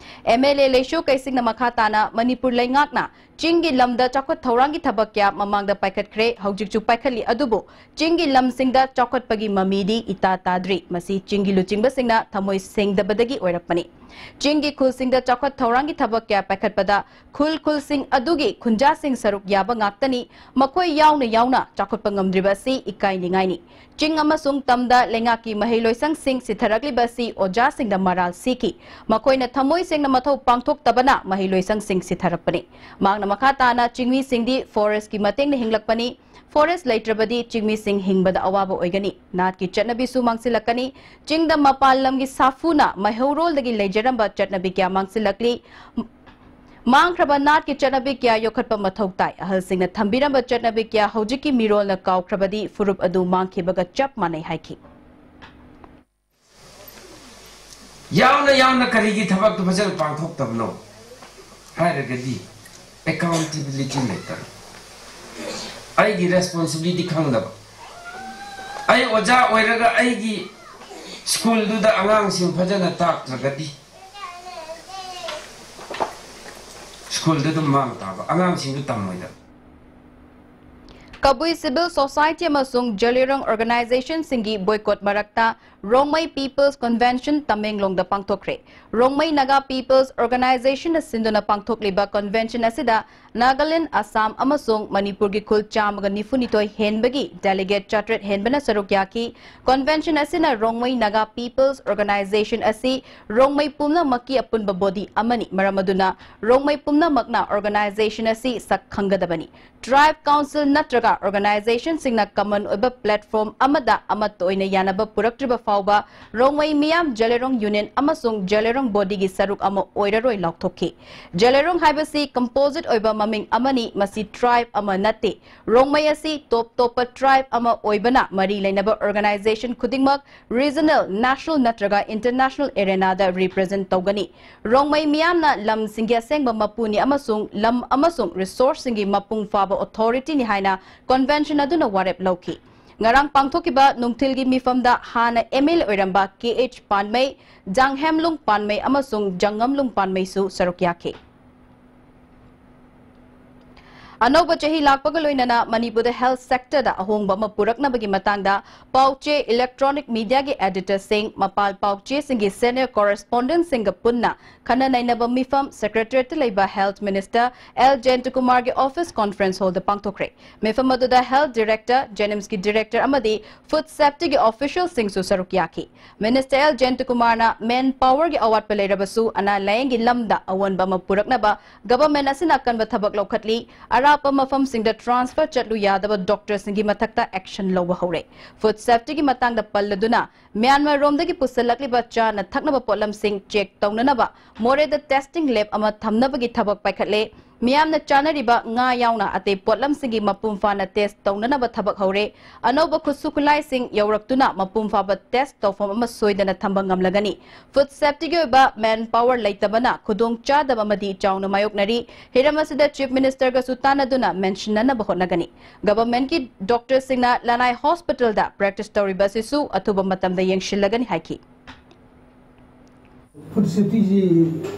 M L A ꯂꯩꯁꯨ ꯀꯩꯁꯤꯡꯅ ꯃꯈꯥ ꯇꯥꯅ ꯃꯅꯤꯄꯨꯔ ꯂꯩꯉꯥꯛꯅ ꯆꯤꯡꯒꯤ ꯂꯝꯗ ꯆꯥꯎꯈꯠ ꯊꯧꯔꯥꯡꯒꯤ ꯊꯕꯛ ꯀꯌꯥ ꯃꯃꯥꯡꯗ ꯄꯥꯏꯈꯠꯈ꯭ꯔꯦ, ꯍꯧꯖꯤꯛꯁꯨ ꯄꯥꯏꯈꯠꯂꯤ, ꯑꯗꯨꯕꯨ ꯆꯤꯡꯒꯤ ꯂꯝꯁꯤꯡꯗ ꯆꯥꯎꯈꯠꯄꯒꯤ ꯃꯃꯤꯗꯤ ꯏꯇꯥ ꯇꯥꯗ꯭ꯔꯤ꯫ ꯃꯁꯤ ꯆꯤꯡꯒꯤ ꯂꯨꯆꯤꯡꯕꯁꯤꯡꯅ ꯊꯃꯣꯏ ꯁꯦꯡꯗꯕꯗꯒꯤ ꯑꯣꯏꯔꯛꯄꯅꯤ꯫ ꯆꯤꯡꯒꯤ ꯈꯨꯜꯁꯤꯡꯗ ꯆꯥꯎꯈꯠ ꯊꯧꯔꯥꯡꯒꯤ ꯊꯕꯛ ꯀꯌꯥ ꯄꯥꯏꯈꯠꯄꯗ ꯈꯨꯜ ꯈꯨꯜꯁꯤꯡ ꯑꯗꯨꯒꯤ ꯈꯨꯟꯖꯥꯁꯤꯡ ꯁꯔꯨꯛ ꯌꯥꯕ ꯉꯥꯛꯇꯅꯤ꯫ ꯃꯈꯣꯏ ꯌꯥꯎꯅ ꯌꯥꯎꯅ ꯆꯥꯎꯈꯠꯄ ꯉꯝꯗ꯭ꯔꯤꯕ ꯑꯁꯤ ꯏꯀꯥꯏꯅꯤꯡꯉꯥꯏꯅꯤ꯫ ꯆꯤꯡ ꯑꯃꯁꯨꯡ ꯇꯝꯗ ꯂꯩꯉꯥꯛꯀꯤ ꯃꯍꯩꯂꯣꯏꯁꯪꯁꯤꯡ ꯁꯤꯊꯔꯛꯂꯤꯕ ꯑꯁꯤ ꯑꯣꯖꯥꯁꯤꯡꯗ ꯃꯔꯥꯜ ꯁꯤꯈꯤ꯫ ꯃꯈꯣꯏꯅ ꯊꯃꯣꯏ ꯁꯦꯡꯅ ꯃꯊꯧ ꯄꯥꯡꯊꯣꯛꯇꯕꯅ ꯃꯍꯩꯂꯣꯏꯁꯪꯁꯤꯡ ꯁꯤꯊꯔꯛꯄꯅꯤ꯫ ꯃꯍꯥꯛꯅ ꯃꯈꯥ ꯇꯥꯅ ꯆꯤꯡꯃꯤꯁꯤꯡꯗꯤ forest ꯀꯤ ꯃꯇꯦꯡꯅ ꯍꯤꯡꯂꯛꯄꯅꯤ꯫ Forest ꯂꯩꯇ꯭ꯔꯕꯗꯤ ꯆꯤꯡꯃꯤꯁꯤꯡ ꯍꯤꯡꯕꯗ ꯑꯋꯥꯕ ꯑꯣꯏꯒꯅꯤ꯫ ꯅꯥꯠꯀꯤ ꯆꯠꯅꯕꯤꯁꯨ ꯃꯥꯡꯁꯤꯜꯂꯛꯀꯅꯤ꯫ ꯆꯤꯡꯗ ꯃꯄꯥꯟ ꯂꯝꯒꯤ ꯁꯥꯐꯨꯅ ꯃꯩꯍꯧꯔꯣꯜꯗꯒꯤ ꯂꯩꯖꯔꯝꯕ ꯆꯠꯅꯕꯤ ꯀꯌꯥ ꯃꯥꯡꯁꯤꯜꯂꯛꯂꯤ꯫ ꯃꯥꯡꯈ꯭ꯔꯕ ꯅꯥꯠꯀꯤ ꯆꯠꯅꯕꯤ ꯀꯌꯥ ꯌꯣꯛꯈꯠꯄ ꯃꯊꯧ ꯇꯥꯏ꯫ ꯑꯍꯜꯁꯤꯡꯅ ꯊꯝꯕꯤꯔꯝꯕ ꯆꯠꯅꯕꯤ ꯀꯌꯥ ꯍꯧꯖꯤꯛꯀꯤ ꯃꯤꯔꯣꯜꯅ ꯀꯥꯎꯈ꯭ꯔꯕꯗꯤ ꯐꯨꯔꯨꯞ ꯑꯗꯨ ꯃꯥꯡꯈꯤꯕꯒ ꯆꯞ ꯃꯥꯟꯅꯩ ꯍꯥꯏꯈꯤ꯫ ꯌꯥꯎꯅ ꯌꯥꯎꯅ ꯀꯔꯤꯒꯤ ꯊꯕꯛꯇꯨ ꯐꯖꯅ ꯄꯥꯡꯊꯣꯛꯇꯕꯅꯣ ꯍꯥꯏꯔꯒꯗꯤ, accountability ꯂꯩꯇꯕ, ꯑꯩꯒꯤ responsibility ꯈꯪꯗꯕ꯫ ꯑꯩ ꯑꯣꯖꯥ ꯑꯣꯏꯔꯒ ꯑꯩꯒꯤ ꯁ꯭ꯀꯨꯜꯗꯨꯗ ꯑꯉꯥꯡꯁꯤꯡ ꯐꯖꯅ ꯇꯥꯛꯇ꯭ꯔꯒꯗꯤ ꯁ꯭ꯀꯨꯜꯗ ꯑꯗꯨꯝ ꯃꯥꯡ ꯇꯥꯕ, ꯑꯉꯥꯡꯁꯤꯡꯗꯨ ꯇꯝꯃꯣꯏꯗꯕ꯫ ꯀꯕꯨꯏ Civil Society ꯑꯃꯁꯨꯡ ꯖꯦꯂꯤꯔꯣꯡ Organization ꯁꯤꯡꯒꯤ boycott ꯃꯔꯛꯇ ꯔꯣꯡꯃꯩ People's Convention ꯇꯃꯦꯡꯂꯣꯡꯗ ꯄꯥꯡꯊꯣꯛꯈ꯭ꯔꯦ꯫ ꯔꯣꯡꯃꯩ Naga People's Organization ꯅ ꯁꯤꯟꯗꯨꯅ ꯄꯥꯡꯊꯣꯛꯂꯤꯕ convention ꯑꯁꯤꯗ ꯅꯥꯒꯥꯂꯦꯟꯗ, ꯑꯁꯥꯝ ꯑꯃꯁꯨꯡ ꯃꯅꯤꯄꯨꯔꯒꯤ ꯈꯨꯜ ꯆꯥꯝꯃꯒ ꯅꯤꯐꯨ ꯅꯤꯊꯣꯏ ꯍꯦꯟꯕꯒꯤ delegate ꯆꯥꯇ꯭ꯔꯦꯠ ꯍꯦꯟꯕꯅ ꯁꯔꯨꯛ ꯌꯥꯈꯤ꯫ Convention ꯑꯁꯤꯅ ꯔꯣꯡꯃꯩ Naga People's Organization ꯑꯁꯤ ꯔꯣꯡꯃꯩ ꯄꯨꯝꯅꯃꯛꯀꯤ ꯑꯄꯨꯟꯕ body ꯑꯃꯅꯤ꯫ ꯃꯔꯝ ꯑꯗꯨꯅ ꯔꯣꯡꯃꯩ ꯄꯨꯝꯅꯃꯛꯅ organization ꯑꯁꯤ ꯁꯛ ꯈꯪꯒꯗꯕꯅꯤ꯫ Tribe Council ꯅꯠꯇ꯭ꯔꯒ organization ꯁꯤꯡꯅ common ꯑꯣꯏꯕ platform ꯑꯃꯗ ꯑꯃꯠꯇ ꯑꯣꯏꯅ ꯌꯥꯅꯕ ꯄꯨꯔꯛꯇ꯭ꯔꯤꯕ ꯐꯥꯎꯕ ꯔꯣꯡꯃꯩ ꯃꯤꯌꯥꯝ ꯖꯦꯂꯦꯔꯣꯡ Union ꯑꯃꯁꯨꯡ ꯖꯦꯂꯦꯔꯣꯡ body ꯒꯤ ꯁꯔꯨꯛ ꯑꯃ ꯑꯣꯏꯔꯔꯣꯏ ꯂꯥꯎꯊꯣꯛꯈꯤ꯫ ꯖꯦꯂꯦꯔꯣꯡ ꯍꯥꯏꯕꯁꯤ composite ꯑꯣꯏꯕ ꯃꯃꯤꯡ ꯑꯃꯅꯤ, ꯃꯁꯤ tribe ꯑꯃ ꯅꯠꯇꯦ꯫ ꯔꯣꯡꯃꯩ ꯑꯁꯤ ꯇꯣꯞ ꯇꯣꯞꯄ tribe ꯑꯃ ꯑꯣꯏꯕꯅ ꯃꯔꯤ ꯂꯩꯅꯕ organization ꯈꯨꯗꯤꯡꯃꯛ regional, national ꯅꯠꯇ꯭ꯔꯒ international arena ꯗ represent ꯇꯧꯒꯅꯤ꯫ ꯔꯣꯡꯃꯩ ꯃꯤꯌꯥꯝꯅ ꯂꯝꯁꯤꯡꯒꯤ ꯑꯁꯦꯡꯕ ꯃꯄꯨꯅꯤ ꯑꯃꯁꯨꯡ ꯂꯝ ꯑꯃꯁꯨꯡ resource ꯁꯤꯡꯒꯤ ꯃꯄꯨꯡ ꯐꯥꯕ authority ꯅꯤ ꯍꯥꯏꯅ convention ꯑꯗꯨꯅ ꯋꯥꯔꯦꯞ ꯂꯧꯈꯤ꯫ ꯉꯔꯥꯡ ꯄꯥꯡꯊꯣꯛꯈꯤꯕ ꯅꯨꯡꯊꯤꯜꯒꯤ ꯃꯤꯐꯝꯗ ꯍꯥꯟꯅ M L A ꯑꯣꯏꯔꯝꯕ K H ꯄꯥꯟꯃꯩ, ꯖꯥꯡꯍꯦꯝꯂꯨꯡ ꯄꯥꯟꯃꯩ ꯑꯃꯁꯨꯡ ꯖꯪꯉꯝꯂꯨꯡ ꯄꯥꯟꯃꯩꯁꯨ ꯁꯔꯨꯛ ꯌꯥꯈꯤ꯫ ꯑꯅꯧꯕ ꯆꯍꯤ ꯂꯥꯛꯄꯒ ꯂꯣꯏꯅꯅ ꯃꯅꯤꯄꯨꯔꯗ health sector ꯗ ꯑꯍꯣꯡꯕ ꯑꯃ ꯄꯨꯔꯛꯅꯕꯒꯤ ꯃꯇꯥꯡꯗ ꯄꯥꯎꯆꯦ, electronic media ꯒꯤ editor ꯁꯤꯡ, ꯃꯄꯥꯜ ꯄꯥꯎꯆꯦꯁꯤꯡꯒꯤ senior correspondent ꯁꯤꯡꯒ ꯄꯨꯟꯅ ꯈꯟꯅ ꯅꯩꯅꯕ ꯃꯤꯐꯝ Secretariat ꯇ ꯂꯩꯕ Health Minister L ꯖꯌꯟꯇꯀꯨꯃꯥꯔꯒꯤ office conference hall ꯗ ꯄꯥꯡꯊꯣꯛꯈ꯭ꯔꯦ꯫ ꯃꯤꯐꯝ ꯑꯗꯨꯗ health director, JNIMS ꯀꯤ director ꯑꯃꯗꯤ food safety ꯒꯤ official ꯁꯤꯡꯁꯨ ꯁꯔꯨꯛ ꯌꯥꯈꯤ꯫ Minister L ꯖꯌꯟꯇꯀꯨꯃꯥꯔꯅ man power ꯒꯤ ꯑꯋꯥꯠꯄ ꯂꯩꯔꯕꯁꯨ ꯑꯅꯥ ꯂꯥꯌꯦꯡꯒꯤ ꯂꯝꯗ ꯑꯑꯣꯟꯕ ꯑꯃ ꯄꯨꯔꯛꯅꯕ government ꯑꯁꯤꯅ ꯑꯀꯟꯕ ꯊꯕꯛ ꯂꯧꯈꯠꯂꯤ꯫ ꯑꯔꯥꯞꯄ ꯃꯐꯝꯁꯤꯡꯗ transfer ꯆꯠꯂꯨ ꯌꯥꯗꯕ doctor ꯁꯤꯡꯒꯤ ꯃꯊꯛꯇ action ꯂꯧꯕ ꯍꯧꯔꯦ꯫ Food safety ꯒꯤ ꯃꯇꯥꯡꯗ ꯄꯜꯂꯗꯨꯅ ꯃ꯭ꯌꯥꯟꯃꯥꯔ ꯔꯣꯝꯗꯒꯤ ꯄꯨꯁꯤꯜꯂꯛꯂꯤꯕ ꯆꯥꯅ ꯊꯛꯅꯕ ꯄꯣꯠꯂꯝꯁꯤꯡ check ꯇꯧꯅꯅꯕ ꯃꯣꯔꯦꯗ testing lab ꯑꯃ ꯊꯝꯅꯕꯒꯤ ꯊꯕꯛ ꯄꯥꯏꯈꯠꯂꯦ꯫ ꯃꯤꯌꯥꯝꯅ ꯆꯥꯅꯔꯤꯕ ꯉꯥ ꯌꯥꯎꯅ ꯑꯇꯩ ꯄꯣꯠꯂꯝꯁꯤꯡꯒꯤ ꯃꯄꯨꯡ ꯐꯥꯅ test ꯇꯧꯅꯅꯕ ꯊꯕꯛ ꯍꯧꯔꯦ꯫ ꯑꯅꯧꯕ ꯈꯨꯠꯁꯨ ꯈꯨꯠꯂꯥꯏꯁꯤꯡ ꯌꯧꯔꯛꯇꯨꯅ ꯃꯄꯨꯡ ꯐꯥꯕ test ꯇꯧꯐꯝ ꯑꯃ ꯁꯣꯏꯗꯅ ꯊꯝꯕ ꯉꯝꯂꯒꯅꯤ꯫ Food safety ꯒꯤ ꯑꯣꯏꯕ man power ꯂꯩꯇꯕꯅ ꯈꯨꯗꯣꯡ ꯆꯥꯗꯕ ꯑꯃꯗꯤ ꯆꯥꯎꯅ ꯃꯥꯌꯣꯛꯅꯔꯤ꯫ ꯍꯤꯔꯝ ꯑꯁꯤꯗ Chief Minister ꯒꯁꯨ ꯇꯥꯟꯅꯗꯨꯅ mention ꯅꯅꯕ ꯍꯣꯠꯅꯒꯅꯤ꯫ Government ꯀꯤ doctor ꯁꯤꯡꯅ ꯂꯅꯥꯏ hospital ꯗ practice ꯇꯧꯔꯤꯕ ꯑꯁꯤꯁꯨ ꯑꯊꯨꯕ ꯃꯇꯝꯗ ꯌꯦꯡꯁꯤꯜꯂꯒꯅꯤ ꯍꯥꯏꯈꯤ꯫ Food safety ꯁꯤ,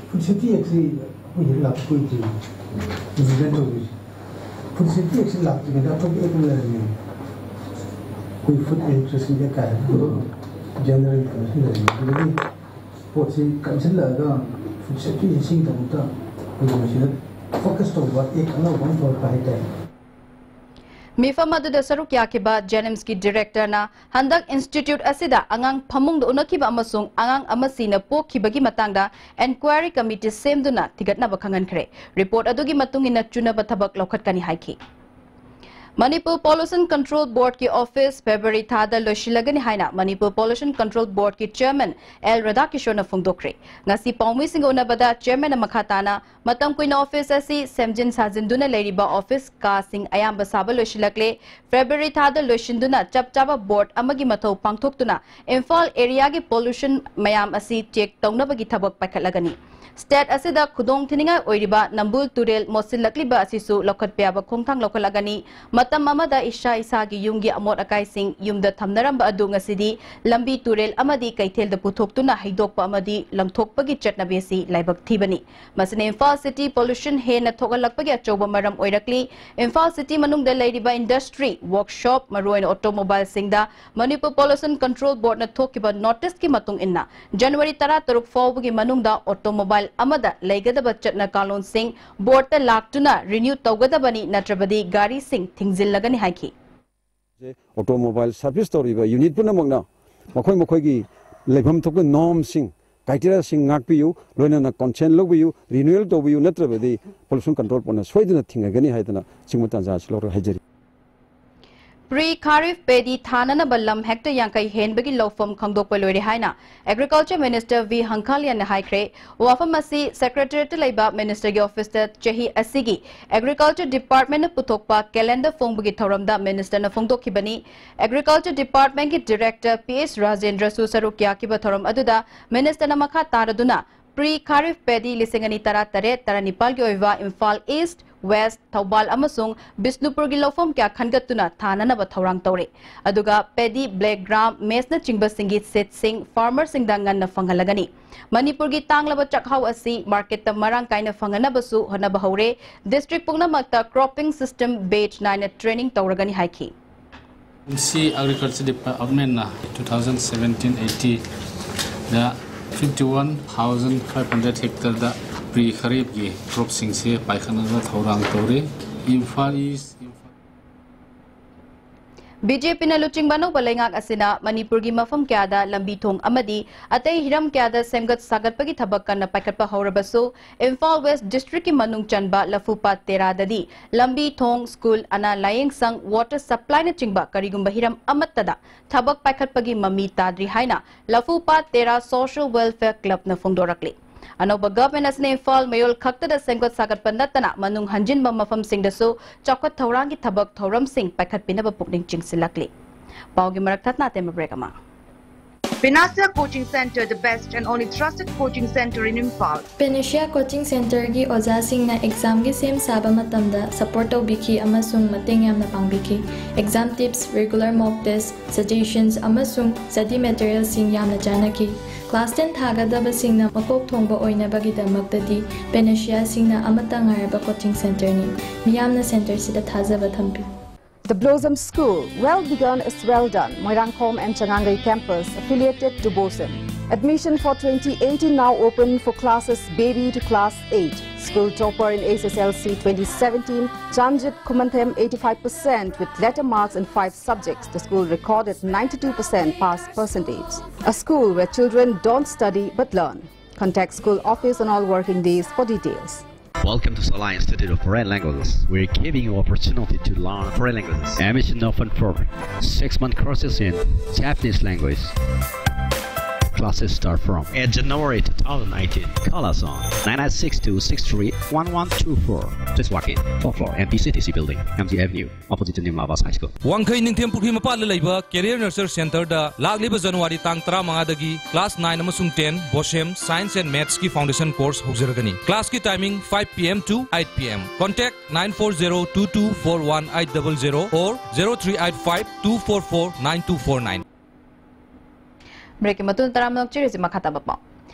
Food Safety Act ꯁꯤ ꯑꯩꯈꯣꯏ ꯍꯦꯛ ꯂꯥꯛꯄ ꯀꯨꯏꯗ꯭ꯔꯤ implement ꯇꯧꯗꯣꯏꯁꯦ꯫ ꯐꯨꯗ ꯁꯦꯐꯇꯤ ꯑꯦꯛꯁꯟ ꯂꯥꯛꯇ꯭ꯔꯤꯉꯩꯗ ꯑꯇꯣꯞꯄ ꯑꯦꯛ ꯑꯃ ꯂꯩꯔꯝꯃꯦ꯫ ꯑꯩꯈꯣꯏ ꯐꯨꯗ ꯑꯦꯟ ꯅ꯭ꯌꯨꯇ꯭ꯔꯤꯁꯟ ꯑꯦꯛ ꯀꯥꯏꯅ ꯖꯦꯅꯔꯦꯜ ꯀꯃꯤꯁꯟ ꯂꯩꯔꯝꯃꯦ꯫ ꯑꯗꯨꯗꯒꯤ ꯄꯣꯠꯁꯤ ꯀꯟꯁꯤꯜꯂꯛꯑꯒ ꯐꯨꯗ ꯁꯦꯐꯇꯤ ꯑꯦꯛꯁꯟꯒꯤꯗꯃꯛꯇ ꯑꯩꯈꯣꯏꯒꯤ ꯃꯁꯤꯗ ꯐꯣꯀꯁ ꯇꯧꯕ ꯑꯦꯛ ꯑꯅꯧꯕ ꯑꯃ ꯊꯣꯛꯂꯛꯄ ꯍꯥꯏꯇꯥꯔꯦ꯫ ꯃꯤꯐꯝ ꯑꯗꯨꯗ ꯁꯔꯨꯛ ꯌꯥꯈꯤꯕ ꯖꯦꯅꯤꯝꯁꯀꯤ ꯗꯤꯔꯦꯛꯇꯔꯅ ꯍꯟꯗꯛ ꯏꯟꯁꯇꯤꯇ꯭ꯌꯨꯠ ꯑꯁꯤꯗ ꯑꯉꯥꯡ ꯐꯃꯨꯡꯗ ꯎꯅꯈꯤꯕ ꯑꯃꯁꯨꯡ ꯑꯉꯥꯡ ꯑꯃ ꯁꯤꯅ ꯄꯣꯛꯈꯤꯕꯒꯤ ꯃꯇꯥꯡꯗ ꯏꯟꯀ꯭ꯋꯥꯏꯔꯤ ꯀꯃꯤꯇꯤ ꯁꯦꯝꯗꯨꯅ ꯊꯤꯒꯠꯅꯕ ꯈꯪꯍꯟꯈ꯭ꯔꯦ꯫ ꯔꯤꯄꯣꯔꯠ ꯑꯗꯨꯒꯤ ꯃꯇꯨꯡ ꯏꯟꯅ ꯆꯨꯅꯕ ꯊꯕꯛ ꯂꯧꯈꯠꯀꯅꯤ ꯍꯥꯏꯈꯤ꯫ ꯃꯅꯤꯄꯨꯔ ꯄꯣꯂꯨꯁꯟ ꯀꯟꯇ꯭ꯔꯣꯜ ꯕꯣꯔꯗꯀꯤ ꯑꯣꯐꯤꯁ ꯐꯦꯕ꯭ꯔꯨꯋꯥꯔꯤ ꯊꯥꯗ ꯂꯣꯏꯁꯤꯜꯂꯒꯅꯤ ꯍꯥꯏꯅ ꯃꯅꯤꯄꯨꯔ ꯄꯣꯂꯨꯁꯟ ꯀꯟꯇ꯭ꯔꯣꯜ ꯕꯣꯔꯗꯀꯤ ꯆꯦꯌꯔꯃꯦꯟ ꯑꯦꯜ ꯔꯥꯙꯥꯀꯤꯁꯣꯔꯅ ꯐꯣꯡꯗꯣꯛꯈ꯭ꯔꯦ꯫ ꯉꯁꯤ ꯄꯥꯎꯃꯤꯁꯤꯡꯒ ꯎꯅꯕꯗ ꯆꯦꯌꯔꯃꯦꯟꯅ ꯃꯈꯥ ꯇꯥꯅ ꯃꯇꯝ ꯀꯨꯏꯅ ꯑꯣꯐꯤꯁ ꯑꯁꯤ ꯁꯦꯝꯖꯤꯟ ꯁꯥꯖꯤꯟꯗꯨꯅ ꯂꯩꯔꯤꯕ ꯑꯣꯐꯤꯁ ꯀꯥꯁꯤꯡ ꯑꯌꯥꯝꯕ ꯁꯥꯕ ꯂꯣꯏꯁꯤꯜꯂꯛꯂꯦ꯫ ꯐꯦꯕ꯭ꯔꯨꯋꯥꯔꯤ ꯊꯥꯗ ꯂꯣꯏꯁꯤꯟꯗꯨꯅ ꯆꯞ ꯆꯥꯕ ꯕꯣꯔꯗ ꯑꯃꯒꯤ ꯃꯊꯧ ꯄꯥꯡꯊꯣꯛꯇꯨꯅ ꯏꯝꯐꯥꯜ ꯑꯦꯔꯤꯌꯥꯒꯤ ꯄꯣꯂꯨꯁꯟ ꯃꯌꯥꯝ ꯑꯁꯤ ꯆꯦꯛ ꯇꯧꯅꯕꯒꯤ ꯊꯕꯛ ꯄꯥꯏꯈꯠꯂꯒꯅꯤ꯫ ꯁ꯭ꯇꯦꯠ ꯑꯁꯤꯗ ꯈꯨꯗꯣꯡ ꯊꯤꯅꯤꯡꯉꯥꯏ ꯑꯣꯏꯔꯤꯕ ꯅꯝꯕꯨꯜ ꯇꯨꯔꯦꯜ ꯃꯣꯠꯁꯤꯜꯂꯛꯂꯤꯕ ꯑꯁꯤꯁꯨ ꯂꯧꯈꯠꯄ ꯌꯥꯕ ꯈꯣꯡꯊꯥꯡ ꯂꯧꯈꯠꯂꯒꯅꯤ꯫ ꯃꯇꯝ ꯑꯃꯗ ꯏꯁꯥ ꯏꯁꯥꯒꯤ ꯌꯨꯝꯒꯤ ꯑꯃꯣꯠ ꯑꯀꯥꯏꯁꯤꯡ ꯌꯨꯝꯗ ꯊꯝꯅꯔꯝꯕ ꯑꯗꯨ ꯉꯁꯤꯗꯤ ꯂꯝꯕꯤ ꯇꯨꯔꯦꯜ ꯑꯃꯗꯤ ꯀꯩꯊꯦꯜꯗ ꯄꯨꯊꯣꯛꯇꯨꯅ ꯍꯩꯗꯣꯛꯄ ꯑꯃꯗꯤ ꯂꯪꯊꯣꯛꯄꯒꯤ ꯆꯠꯅꯕꯤ ꯑꯁꯤ ꯂꯥꯏꯕꯛ ꯊꯤꯕꯅꯤ꯫ ꯃꯁꯤꯅ ꯏꯝꯐꯥꯜ ꯁꯤꯇꯤ ꯄꯣꯂꯨꯁꯟ ꯍꯦꯟꯅ ꯊꯣꯛꯍꯜꯂꯛꯄꯒꯤ ꯑꯆꯧꯕ ꯃꯔꯝ ꯑꯣꯏꯔꯛꯂꯤ꯫ ꯏꯝꯐꯥꯜ ꯁꯤꯇꯤ ꯃꯅꯨꯡꯗ ꯂꯩꯔꯤꯕ ꯏꯟꯗꯁꯇ꯭ꯔꯤ, ꯋꯔꯛꯁꯣꯞ, ꯃꯔꯨꯑꯣꯏꯅ ꯑꯣꯇꯣꯃꯣꯕꯥꯏꯜꯁꯤꯡꯗ ꯃꯅꯤꯄꯨꯔ ꯄꯣꯂꯨꯁꯟ ꯀꯟꯇ꯭ꯔꯣꯜ ꯕꯣꯔꯗꯅ ꯊꯣꯛꯈꯤꯕ ꯅꯣꯇꯤꯁꯀꯤ ꯃꯇꯨꯡ ꯏꯟꯅ ꯖꯅꯋꯥꯔꯤ ꯇꯔꯥꯇꯔꯨꯛ ꯐꯥꯎꯕꯒꯤ ꯃꯅꯨꯡꯗ ꯑꯣꯇꯣꯃꯣꯕꯥꯏꯜ ꯑꯃꯗ ꯂꯩꯒꯗꯕ ꯆꯠꯅ ꯀꯥꯡꯂꯣꯟꯁꯤꯡ ꯕꯣꯔꯗꯇ ꯂꯥꯛꯇꯨꯅ ꯔꯤꯅ꯭ꯌꯨ ꯇꯧꯒꯗꯕꯅꯤ, ꯅꯠꯇ꯭ꯔꯕꯗꯤ ꯒꯥꯔꯤꯁꯤꯡ ꯊꯤꯡꯖꯤꯜꯂꯒꯅꯤ ꯍꯥꯏꯈꯤ꯫ ꯑꯣꯇꯣꯃꯣꯕꯥꯏꯜ ꯁꯥꯔꯚꯤꯁ ꯇꯧꯔꯤꯕ ꯌꯨꯅꯤꯠ ꯄꯨꯝꯅꯃꯛꯅ ꯃꯈꯣꯏ ꯃꯈꯣꯏꯒꯤ ꯂꯩꯐꯝ ꯊꯣꯛꯄ ꯅꯣꯔꯝꯁꯤꯡ, ꯀ꯭ꯔꯥꯏꯇꯦꯔꯤꯌꯥꯁꯤꯡ ꯉꯥꯛꯄꯤꯌꯨ, ꯂꯣꯏꯅꯅ ꯀꯟꯁꯦꯟ ꯂꯧꯕꯤꯌꯨ, ꯔꯤꯅ꯭ꯌꯨꯑꯦꯜ ꯇꯧꯕꯤꯌꯨ, ꯅꯠꯇ꯭ꯔꯕꯗꯤ ꯄꯣꯂꯨꯁꯟ ꯀꯟꯇ꯭ꯔꯣꯜ ꯕꯣꯔꯗꯅ ꯁꯣꯏꯗꯅ ꯊꯤꯡꯒꯅꯤ ꯍꯥꯏꯗꯅ ꯁꯤꯒꯨꯝꯕ ꯇꯥꯟꯖꯥ ꯑꯁꯤ ꯂꯧꯔꯒ ꯍꯥꯏꯖꯔꯤ꯫ ꯄ꯭ꯔꯤ ꯈꯥꯔꯤꯐ ꯄꯦꯗꯤ ꯊꯥꯅꯅꯕ ꯂꯝ ꯍꯦꯛꯇ ꯌꯥꯡꯈꯩ ꯍꯦꯟꯕꯒꯤ ꯂꯧꯐꯝ ꯈꯪꯗꯣꯛꯄ ꯂꯣꯏꯔꯦ ꯍꯥꯏꯅ ꯑꯦꯒ꯭ꯔꯤꯀꯜꯆꯔ ꯃꯤꯅꯤꯁꯇꯔ ꯚꯤ ꯍꯪꯈꯥꯂꯤꯌꯥꯟꯅ ꯍꯥꯏꯈ꯭ꯔꯦ꯫ ꯋꯥꯐꯝ ꯑꯁꯤ ꯁꯦꯀ꯭ꯔꯦꯇꯔꯤꯌꯦꯠꯇ ꯂꯩꯕ ꯃꯤꯅꯤꯁꯇꯔꯒꯤ ꯑꯣꯐꯤꯁꯇ ꯆꯍꯤ ꯑꯁꯤꯒꯤ ꯑꯦꯒ꯭ꯔꯤꯀꯜꯆꯔ ꯗꯤꯄꯥꯔꯠꯃꯦꯟꯅ ꯄꯨꯊꯣꯛꯄ ꯀꯦꯂꯦꯟꯗꯔ ꯐꯣꯡꯕꯒꯤ ꯊꯧꯔꯝꯗ ꯃꯤꯅꯤꯁꯇꯔꯅ ꯐꯣꯡꯗꯣꯛꯈꯤꯕꯅꯤ꯫ ꯑꯦꯒ꯭ꯔꯤꯀꯜꯆꯔ ꯗꯤꯄꯥꯔꯠꯃꯦꯟꯒꯤ ꯗꯤꯔꯦꯛꯇꯔ ꯄꯤ ꯑꯦꯁ ꯔꯥꯖꯦꯟꯗ꯭ꯔꯁꯨ ꯁꯔꯨꯛ ꯌꯥꯈꯤꯕ ꯊꯧꯔꯝ ꯑꯗꯨꯗ ꯃꯤꯅꯤꯁꯇꯔꯅ ꯃꯈꯥ ꯇꯥꯔꯗꯨꯅ ꯄ꯭ꯔꯤ ꯈꯥꯔꯤꯐ ꯄꯦꯗꯤ ꯂꯤꯁꯤꯡ ꯑꯅꯤ ꯇꯔꯥꯇꯔꯦꯠ ꯇꯔꯥꯅꯤꯄꯥꯜꯒꯤ ꯑꯣꯏꯕ ꯏꯝꯐꯥꯜ ꯏꯁ꯭ꯠ, ꯋꯦꯁ, ꯊꯧꯕꯥꯜ ꯑꯃꯁꯨꯡ ꯕꯤꯁꯅꯨꯄꯨꯔꯒꯤ ꯂꯧꯐꯝ ꯀꯌꯥ ꯈꯟꯒꯠꯇꯨꯅ ꯊꯥꯅꯅꯕ ꯊꯧꯔꯥꯡ ꯇꯧꯔꯤ꯫ ꯑꯗꯨꯒ ꯄꯦꯗꯤ, ꯕ꯭ꯂꯦꯛ ꯒ꯭ꯔꯥꯝ, ꯃꯦꯁꯅꯆꯤꯡꯕꯁꯤꯡꯒꯤ ꯁꯤꯠꯁꯤꯡ ꯐꯥꯔꯃꯔꯁꯤꯡꯗ ꯉꯟꯅ ꯐꯪꯍꯜꯂꯒꯅꯤ꯫ ꯃꯅꯤꯄꯨꯔꯒꯤ ꯇꯥꯡꯂꯕ ꯆꯥꯛꯍꯥꯎ ꯑꯁꯤ ꯃꯥꯔꯀꯦꯠꯇ ꯃꯔꯥꯡ ꯀꯥꯏꯅ ꯐꯪꯍꯟꯅꯕꯁꯨ ꯍꯣꯠꯅꯕ ꯍꯧꯔꯦ꯫ ꯗꯤꯁꯇ꯭ꯔꯤꯛ ꯄꯨꯝꯅꯃꯛꯇ ꯀ꯭ꯔꯣꯞꯄꯤꯡ ꯁꯤꯁꯇꯦꯝ ꯕꯦꯆ ꯅꯥꯏꯅ ꯇ꯭ꯔꯦꯅꯤꯡ ꯇꯧꯔꯒꯅꯤ ꯍꯥꯏꯈꯤ꯫ ꯁꯤ ꯑꯦꯒ꯭ꯔꯤꯀꯜꯆꯔ ꯗꯤꯄꯥꯔꯠꯃꯦꯟꯅ two thousand seventeen eighteen ꯗ fifty one thousand five hundred ꯍꯦꯛꯇꯔꯗ ꯄ꯭ꯔꯤ ꯈꯔꯤꯞꯀꯤ ꯀ꯭ꯔꯣꯞꯁꯤꯡꯁꯦ ꯄꯥꯏꯈꯠꯅꯕ ꯊꯧꯔꯥꯡ ꯇꯧꯔꯤ꯫ Imphal east, Imphal B J ꯄꯤꯅ ꯂꯨꯆꯤꯡꯕ ꯑꯅꯧꯕ ꯂꯩꯉꯥꯛ ꯑꯁꯤꯅ ꯃꯅꯤꯄꯨꯔꯒꯤ ꯃꯐꯝ ꯀꯌꯥꯗ ꯂꯝꯕꯤ ꯊꯣꯡ ꯑꯃꯗꯤ ꯑꯇꯩ ꯍꯤꯔꯝ ꯀꯌꯥꯗ ꯁꯦꯝꯒꯠ ꯁꯥꯒꯠꯄꯒꯤ ꯊꯕꯛ ꯀꯟꯅ ꯄꯥꯏꯈꯠꯄ ꯍꯧꯔꯕꯁꯨ, ꯏꯝꯐꯥꯜ ꯋꯦꯁ ꯗꯤꯁꯇ꯭ꯔꯤꯛꯀꯤ ꯃꯅꯨꯡ ꯆꯟꯕ ꯂꯐꯨꯄꯥꯠ ꯇꯦꯔꯥꯗꯗꯤ ꯂꯝꯕꯤ ꯊꯣꯡ, ꯁ꯭ꯀꯨꯜ, ꯑꯅꯥ ꯂꯥꯌꯦꯡꯁꯪ, ꯋꯥꯇꯔ ꯁꯄ꯭ꯂꯥꯏꯅꯆꯤꯡꯕ ꯀꯔꯤꯒꯨꯝꯕ ꯍꯤꯔꯝ ꯑꯃꯠꯇꯗ ꯊꯕꯛ ꯄꯥꯏꯈꯠꯄꯒꯤ ꯃꯃꯤ ꯇꯥꯗ꯭ꯔꯤ ꯍꯥꯏꯅ ꯂꯐꯨꯄꯥꯠ ꯇꯦꯔꯥ ꯁꯣꯁꯤꯌꯦꯜ ꯋꯦꯜꯐꯤꯌꯔ ꯀ꯭ꯂꯕꯅ ꯐꯣꯡꯗꯣꯔꯛꯂꯤ꯫ ꯑꯅꯧꯕ ꯒꯚꯔꯟꯃꯦꯟꯠ ꯑꯁꯤꯅ ꯏꯝꯐꯥꯜ ꯃꯌꯣꯜ ꯈꯛꯇꯗ ꯁꯦꯝꯒꯠ ꯁꯥꯒꯠꯄ ꯅꯠꯇꯅ ꯃꯅꯨꯡ ꯍꯟꯖꯤꯟꯕ ꯃꯐꯝꯁꯤꯡꯗꯁꯨ ꯆꯥꯎꯈꯠ ꯊꯧꯔꯥꯡꯒꯤ ꯊꯕꯛ ꯊꯧꯔꯝꯁꯤꯡ ꯄꯥꯏꯈꯠꯄꯤꯅꯕ ꯄꯨꯛꯅꯤꯡ ꯆꯤꯡꯁꯤꯜꯂꯛꯂꯤ꯫ ꯄꯥꯎꯒꯤ ꯃꯔꯛ ꯊꯠꯅ ꯑꯇꯦꯟꯕ ꯕ꯭ꯔꯦꯛ ꯑꯃ꯫ Panacea Coaching Center, the best and only trusted coaching center in Imphal. Panacea coaching ꯁꯦꯟꯇꯔꯒꯤ ꯑꯣꯖꯥꯁꯤꯡꯅ ꯑꯦꯛꯖꯥꯝꯒꯤ ꯁꯦꯝ ꯁꯥꯕ ꯃꯇꯝꯗ ꯁꯄꯣꯔꯠ ꯇꯧꯕꯤꯈꯤ ꯑꯃꯁꯨꯡ ꯃꯇꯦꯡ ꯌꯥꯝꯅ ꯄꯥꯡꯕꯤꯈꯤ꯫ ꯑꯦꯛꯖꯥꯝ ꯇꯤꯞꯁ, ꯔꯤꯒꯨꯂꯔ ꯃꯣꯛ ꯇꯦꯁ, ꯁꯖꯦꯁꯟꯁ ꯑꯃꯁꯨꯡ ꯁ꯭ꯇꯗꯤ ꯃꯦꯇꯔꯤꯌꯦꯜꯁꯤꯡ ꯌꯥꯝꯅ ꯆꯥꯟꯅꯈꯤ꯫ ꯀ꯭ꯂꯥꯁ ꯇꯦꯟ ꯊꯥꯒꯗꯕꯁꯤꯡꯅ ꯃꯀꯣꯛ ꯊꯣꯡꯕ ꯑꯣꯏꯅꯕꯒꯤꯗꯃꯛꯇꯗꯤ ꯄꯦꯅꯦꯁꯤꯌꯥꯁꯤꯡꯅ ꯑꯃꯠꯇ ꯉꯥꯏꯔꯕ ꯀꯣꯆꯤꯡ ꯁꯦꯟꯇꯔꯅꯤ꯫ ꯃꯤꯌꯥꯝꯅ ꯁꯦꯟꯇꯔꯁꯤꯗ ꯊꯥꯖꯕ ꯊꯝꯕꯤꯌꯨ꯫ The Blossom School, well begun is well done. Moirangkhom and Changangei campus, affiliated to BOSEM. Admission for twenty eighteen now open for classes baby to class eight. School topper in H S L C twenty seventeen, Chanjit Khumanthem, eighty-five percent with letter marks in five subjects. The school recorded ninety-two percent pass percentage. A school where children don't study but learn. Contact school office on all working days for details. Welcome to Salai Institute of Foreign Languages. We're giving you opportunity to learn foreign languages. Admission open for six-month courses in Japanese language. Assist our firm at January two thousand nineteen. Call us on nine eight six two six three one one two four. Just walk in. Fourth floor, M T C T C building, M G Avenue, opposite to New Mavas High School. ꯋꯥꯡꯈꯩ ꯅꯤꯡꯊꯦꯝ ꯄꯨꯈ꯭ꯔꯤ ꯃꯄꯥꯟꯗ ꯂꯩꯕ Career Nurture Centreꯗ ꯂꯥꯛꯂꯤꯕ January ꯇꯥꯡ ꯇꯔꯥꯃꯉꯥꯗꯒꯤ class nine ꯑꯃꯁꯨꯡ ten BOSHEM Science and Mathsꯀꯤ foundation course ꯍꯧꯖꯔꯒꯅꯤ꯫ Classꯀꯤ timing five P M to eight P M. Contact nine four zero two two four one eight double zero or zero three eight five two four four nine two four nine. Breakꯀꯤ ꯃꯇꯨꯡ ꯇꯔꯥꯃꯉꯥ ꯆꯤꯔꯤꯁꯤ ꯃꯈꯥ ꯇꯥꯕ ꯄꯥꯎ꯫